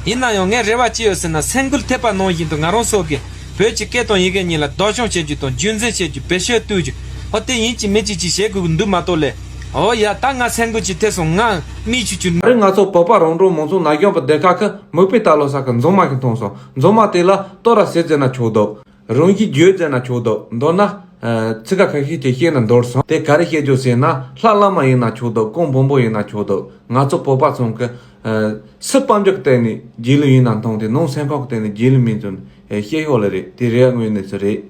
ཡིན་ན་ཡང་ངས་རེ་བ་ཅི་ཡོད་ཟེར་ན། སེམས་འགུལ་ཐེབས་པ་ནང་བཞིན་དུ་ང་རང་ཚོ་གི་བོད་ཀྱི་སྐད་དང་ཡི་གེ་གཉིས་ལ་བདག་སྐྱོང་བྱེད་རྒྱུ་དང་རྒྱུན་འཛིན་བྱེད་རྒྱུ། བེད་སྤྱོད་གཏོང་རྒྱུ། ཨོ་དེ་ཡིན་གཅིག་མིན་གཅིག་ཅིག་བྱེད་དགོས་ཀྱི་འདུག་མ་གཏོགས་ལས། ཨོ་ཡ་ད་ང་སེམས་འགུལ་ཅིག་ཐེབས་སོང་། ང་མིག་ཆུ་ཆུ། ད་རེས་ང་ཚོ་བོད་པ་རང་གྲོང་མང་ཚོགས་ན་གཞོན་པ་སྡེ་ཁག་གི་མིག་དཔེ་ལྟ་ལོ་ས་གི་མཛངས་མ་ཞིག་མཐོང་སོང་། མཛངས་མ་དེ་ལ་ལྟོ་ར་ཟས་ཟེར་ན་ཆོག་འདུག་རང་བཞིན་བརྗོད་ཟེར་ན་ཆོག་འདུག་མདོར་ན། ཨ། ཚིག་ཁ་ཁ་ཤས་ཀྱིས་བཤད་ན་འདོར་སོང་། དེ་ག་རེ་བཤད་རྒྱུ་ཟེར་ན། ལྷ་བླ་མ་ཡིན་ན་ཆོག་འདུག་གོང་བུ་མོ་ཡིན་ན་ཆོག་འདུག་ང་ཚོ་བོད་པ་ཚོ་གི། ཨ། སྲིད་དཔལ་འབྱོར་གྱི་སྟེང་ནས་རྗེས་ལུས་ཡིན་ན་མཐོང་སྟེ། ནང་སེམས་ཁམས་ཀྱི་སྟེང་ནས་རྗེས་ལུས་མིན་ཚུལ་བཤད་ཡོད་ལེ་རེད། དེ་རེད་དངོས་གནས་སུ་རེད།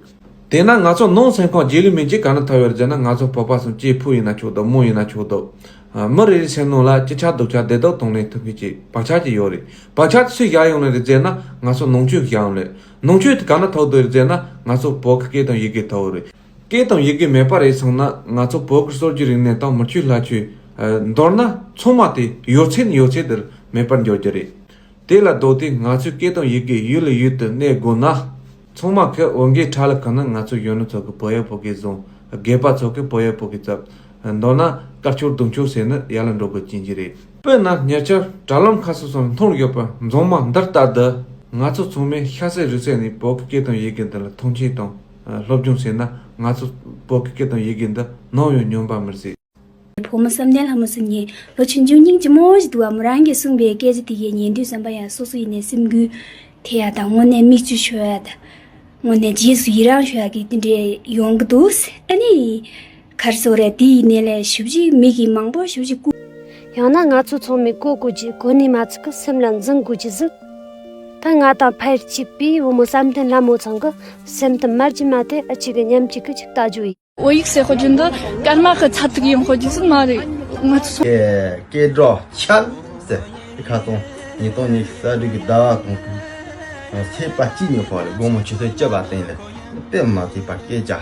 དེས་ན་ང་ཚོ་ནང་སེམས་ཁམས་རྗེས་ལུས་མིན་གྱི་ག་ན་ཐོབ་ཡོད་ཟེར་ན། ང་ཚོ་བོད་པ་ཚོ་སྐྱེས་ཕོ་ཡིན་ན་ཆོག་འདུག་མོ་ཡིན་ན་ཆོག་འདུག་ཨ། མི་རེ་རེའི་སེམས་ནང་ལ་ཅི་ཆ་སྡུག་ཆ་བདེ་སྡུག་གཏོང་ལེན་ཐུབ་མཁན་གྱི་བག་ཆགས་ཅིག་ཡོད་རེད། བག་ཆགས་དེ་སུས་བཞག་ཡོང་ལེ་རེད་ཟེར་ན། ང་ཚོ་ནང་ཆོས་ཀྱིས་བཞག་ཡོང་ལེ། ནང་ཆོས་དེ་ག་ན་ཐོབ་འདུག་རེད་ཟེར་ན། ང་ཚོ་བོད་ཀྱི་སྐད་དང་ཡི་གེ་ཐོབ་རེད། སྐད་དང་ཡི་གེ་མེད་པ་རེད་སོང་ན། ང་ཚོ་བོད་ཀྱི་སྲོལ་རྒྱུན་རིག་གནས་དང་མི་ཆོས་ལྷ་ཆོས། ཨ། མདོར་ན་ཚང་མ་དེ་ཡོད་ཚད་ནས་ཡོད་ཚད་དེ་མེད་པར་འགྱུར་རྒྱུ་རེད། དེ་ལ་ལྡོག་སྟེ་ང་ཚོའི་སྐད་དང་ཡི་གེ་ཡུལ་ལ་ཡུལ་དུ་གནས་དགོས་ན། ཚང་མ་གི་འོས་འགན་ཁྲ་ལ་ཁ་ན་ང་ཚོ་གཞོན་ནུ་ཚོ་གི་བོད་ཡིག་བོད་སྐད་བཟང་། རྒས་པ་ཚོ་གི་བོད་ཡིག་བོད་སྐད་ཚབ། མདོར་ན་དཀར་ཕྱོགས་གདོང་ཕྱོགས་ཟེར་ནི་ཡར་ལ་འགྲོ་དགོས་ཀྱིན་གྱི་རེད། དཔེར་ན་ཉེ་ཆར་དྲ་ལམ་ཁ་སོ་སོར་མཐོང་ཡོད་པ་མཛངས་མ་འདི་ལྟར་དུ། ང་ཚོ་ཚང་མས་ཤ་ཟད་རུས་ཟད་ནས་བོད་ཀྱི་སྐད་དང་ཡི་གེ་འདི་ལ་མཐོང་ཆེན་དང་སློབ་སྦྱོང་བྱས་ན། ང་ཚོ་བོད་ཀྱི་སྐད་དང་ཡི་གེ་འདི་ནམ་ཡང་ཉམས་པ་མི་སྲིད། བུ་མོ་བསམ་གཏན་ལྷ་མོ་ཟེར་མཁན་ལོ་ཆུང་ཆུང་སྙིང་རྗེ་མོ་ཞིག་འདུག་བ། མོ་རང་གིས་གསུངས་པའི་སྐད་ཆ་དེ་གས་ཉན་དུས་ཙམ་པ་ཡང་སོ་སོ་ཡིན་ནའི་སེམས་འགུལ་ཐེབས་ཡ་དང་། དངོས་གནས་མིག་ཆུ་ཤོར་ཡ་དང་། དངོས་གནས་རྗེས་སུ་ཡི་རང་ཞུ་ཡ་གི་དེ་འདྲས་ཡོང་གི་འདུག་ཨ་ནི་ག་རེ་ཟེར་རེད། དེ་ཡིན་ནའི་ལས་ཞེ་པོ་ཅིག་མི་གིས་མང་པོ་ཞེ་པོ་ཅིག་བཀུག་ཡང་ན་ང་ཚོ་ཚང་མས་གོ་དགོས་ཀྱི། གོ་ནས་མ་ཚིག་གི་སེམས་ལ་འཛིན་དགོས་ཀྱི་ཟིག་ད་ང་དང་ཕལ་གཅིག་པའི་བུ་མོ་བསམ་གཏན་ལྷ་མོ་ཚང་གི་སེམས་དེ་མར་གྱི་མ་དེ་ཨ་ཅིག་གི་ཉམས་གཅིག་གི་ཅིག་ལྟ་རྒྱུ་ཡིན། བོད་ཡིག་ཟེར་ཤོད་རྒྱུ་འདི་སྐར་མ་གི་ཚ་ཐིག་ཡིན་ཤོད་རྒྱུ་ཟིག་མ་རེད། ང་ཚོ་སོང་། སྐད་སྒྲ་ཆར་ཟེར་དེ་ཁ་སང་ཉིས་སྟོང་ཉི་ཤུ་རྩ་དྲུག་གི་ཟླ་བ་གང་པོའི་ཚེས་པ་གཅིག་ཉིན་ཕོག་ལ་དགོང་མོ་ཆུ་ཚོད་བཅུ་པ་སྟེང་ལ་དཔེ་མ་སྲིད་པ་སྐད་ཆ་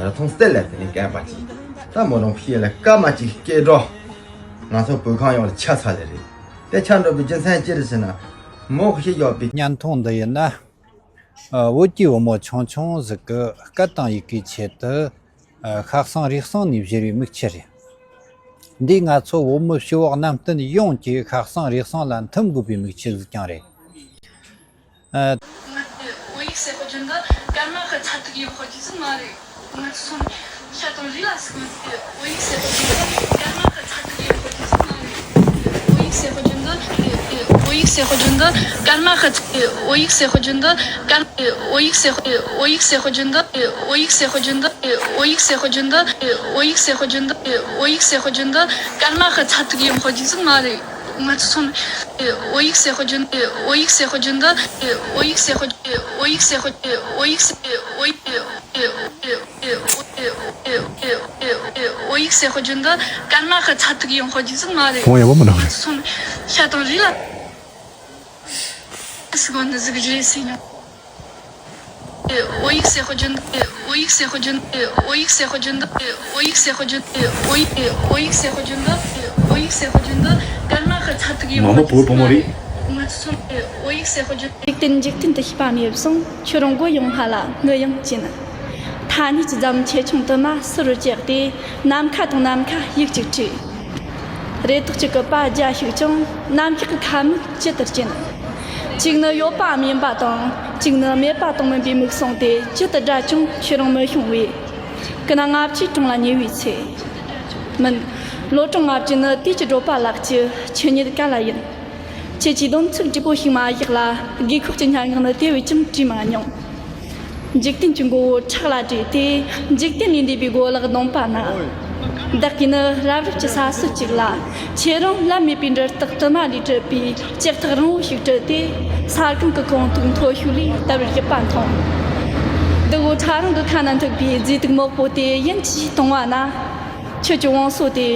རི་ཐང་སྟེ་ལ་དེ་ནས་སྐད་པ་གཅིག་ད་མོ་རང་ཕྱི་ལ་སྐར་མ་གཅིག་སྐད་སྒྲ་ང་ཚོ་བོད་ཁམས་ཡོངས་ལ་ཁྱབ་ཚར་ལེ་རེད། དེ་ཁྱབ་འགྲོ་བའི་རྒྱུ་མཚན་ཅི་རེད་ཟེར་ན། མོ་གིས་བཤད་ཡོད་པའི་བརྙན་ཐུང་འདི་ཡིན་ན། ཨ། བོད་ཀྱི་བུ་མོ་ཆུང་ཆུང་ཟིག་གིས་སྐད་དང་ཡི་གེའི་ཆེད་དུ། ཨ། ཤ་གསེང་རུས་གསེང་ནས་བཞུར་བའི་མིག་ཆུ་རེད། འདིས་ང་ཚོ་བོད་མི་ཕྱི་འོག་གནམ་སྟོན་ཡོངས་ཀྱི་ཤ་གསེང་རུས་གསེང་ལ་འཐིམ་དགོས་པའི་མིག་ཆུ་ཟིག་ཀྱང་རེད། ཨ། བོད་ཡིག་ཟེར་ཤོད་རྒྱུ་འདི་སྐར་མ་གི་ཚ་ཐིག་ཡིན་ཤོད་རྒྱུ་ཟིག་མ་རེད། ང་ཚོ་སོང་། ཤ་དང་རུས་ལ་ཟུག་ཡོད་དེ། བོད་ཡིག་ཟེར་ཤོད་རྒྱུ་འདི་སྐར་མ་གི་ཚ་ཐིག་ཡིན་ཤོད་རྒྱུ་ཟིག་མ་རེད། བོད་ཡིག་ཟེར་ཤོད་རྒྱུ་འདི་བོད་ཡིག་ཟེར་ཤོད་རྒྱུ་འདི་སྐར་མ་གི་ཚ། བོད་ཡིག་ཟེར་ཤོད་རྒྱུ་འདི་སྐར། བོད་ཡིག་ཟེར་ཤོད། བོད་ཡིག་ཟེར་ཤོད་རྒྱུ་འདི། བོད་ཡིག་ཟེར་ཤོད་རྒྱུ་འདི། བོད་ཡིག་ཟེར་ཤོད་རྒྱུ་འདི། བོད་ཡིག་ཟེར་ཤོད་རྒྱུ་འདི། བོད་ཡིག་ཟེར་ཤོད་རྒྱུ་འདི་སྐར་མ་གི་ཚ་ཐིག་ཡིན་ཤོད་རྒྱུ་ཟིག་མ་རེད། ང་ཚོ་ཚོ་ནི་བོད་ཡིག་ཟེར་དཔེ་རྒྱུན་བོད་ཡིག་ཟེར་དཔེ་རྒྱུན་དུ་བོད་ཡིག་ཟེར་དཔེ་བོད་ཡིག་ཟེར་དཔེ་བོད་ཡིག་ཟེར་བོད་ཡིག་ཟེར་བོད་ཡིག་བོད་ཡིག་ཟེར་དཔེ་རྒྱུན་དུ་སྐར་མ་ཁ་ཚ་ཐུག་ཡོང་དཔེ་རྒྱུ་ཟིག་མ་རེད། ཁོང་ཡག་པོ་མི་འདུག་རེད། ང་ཚོ་ཚོ་ནི་ཤ་དང་རུས་ལ། སུ་གོ་འདི་ཟིག་རེད་ཟེར་ན། བོད་ཡིག་ཟེར་དཔེ་རྒྱུན་བོད་ཡིག་ཟེར་དཔེ་རྒྱུན་བོད་ཡིག་ཟེར་དཔེ་རྒྱུན་བོད་ཡིག་ཟེར་དཔེ་རྒྱུན་བོད་ཡིག་བོད་ཡིག་ཟེར་དཔེ་རྒྱུན་བོད་ཡིག་ཟེར་དཔེ་རྒྱུན་དུ་སྐར་མ་ཁ་ཚ་ཐུག་ཡོང་མ་མོ་བོད་བུ་མོ་རེད། ང་ཚོ་ཚོ་བོད་ཡིག་ཟེར་དཔེ་རྒྱུན། འཇིག་རྟེན་འཇིག་རྟེན་དུ་ཤེས་པ་མེད་བཟུང་། ཁྱོད་རང་མགོ་ཡོང་སྔ་ལ་ངུ་ཡང་གྱིན། ཐ་སྙད་ཀྱི་འཛམ་ཆེ་ཆུང་དུ་མ་སུ་རུ་བཅག་སྟེ། ནམ་མཁའ་དང་ནམ་མཁའ་ཡིག་གཅིག་བྲིས། རེ་དོགས་གཅིག་གི་པ་རྒྱ་ཞིག་ཀྱང་ནམ་ཞག་གི་ཁ་མིག་ཇི་ལྟར་སྐྱེན། གཅིག་ནི་ཡོད་པའམ་ཡིན་པ་དང་། གཅིག་ནི་མེད་པ་དང་མིན་པའི་མིག་ཟུང་དེ་ཇི་ལྟར་བགྲད་ཀྱང་ཁྱོད་རང་མི་ཤོང་བས། ཀི་ན་ལྔ་བཅུའི་གྲོང་ལ་ཉེ་བའི་ཚེ། མིན། ལོ་གྲངས་ལྔ་བཅུ་ནི་དུས་ཀྱི་བགྲོད་པ་ལགས་ཀྱི་ཆུ་ཉིད་ག་ལ་ཡིན། ཁྱེད་ཀྱིས་སྡོམ་ཚིག་བྲིས་པོ་ཞིག་མ་བཞག་ལ། དགོས་མཁོ་གི་སྙན་ངག་ནི་དེ་བས་ཀྱང་བྲིས་མ་མྱོང་། འཇིག་རྟེན་གྱི་མགོ་བོ་ཁྲག་ལ་བྲིས་ཏེ། འཇིག་རྟེན་ལས་འདས་པའི་གོ་ལག་གདོང་པ་ན། བདག་གིས་ནི་རབ་རིབ་ཀྱི་ས་སྲོད་ཅིག་ལ། ཁྱེད་རང་ལམ་མེད་པའི་འབྲུ་རྟགས་དུ་མ་ལས་གྲུབ་པའི་ལྕགས་ཐག་རིང་བོ་ཞིག་དྲུད་དེ། ས་སྒང་གི་གོང་ཐུག་མཐོ་ཤོས་ལས་ལྟ་བར་བཞུད་པ་མཐོང་། འདི་གོ་ཁྲ་རིང་གི་ཁ་ན་འཐིབས་པའི་རྫས་དུག་མོག་པོ་དེ་ཡིན་གྱིས་གཏོང་བ་ན། ཁྱོད་ཀྱི་བང་སོ་དེ་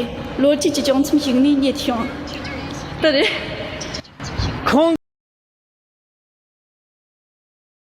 ལོ་རྒྱུས་ཀྱི་ལྗོན་ཚམ་ཞིག་ནས་རྙེད་བྱུང་། དེ་རེད། ཁོང་།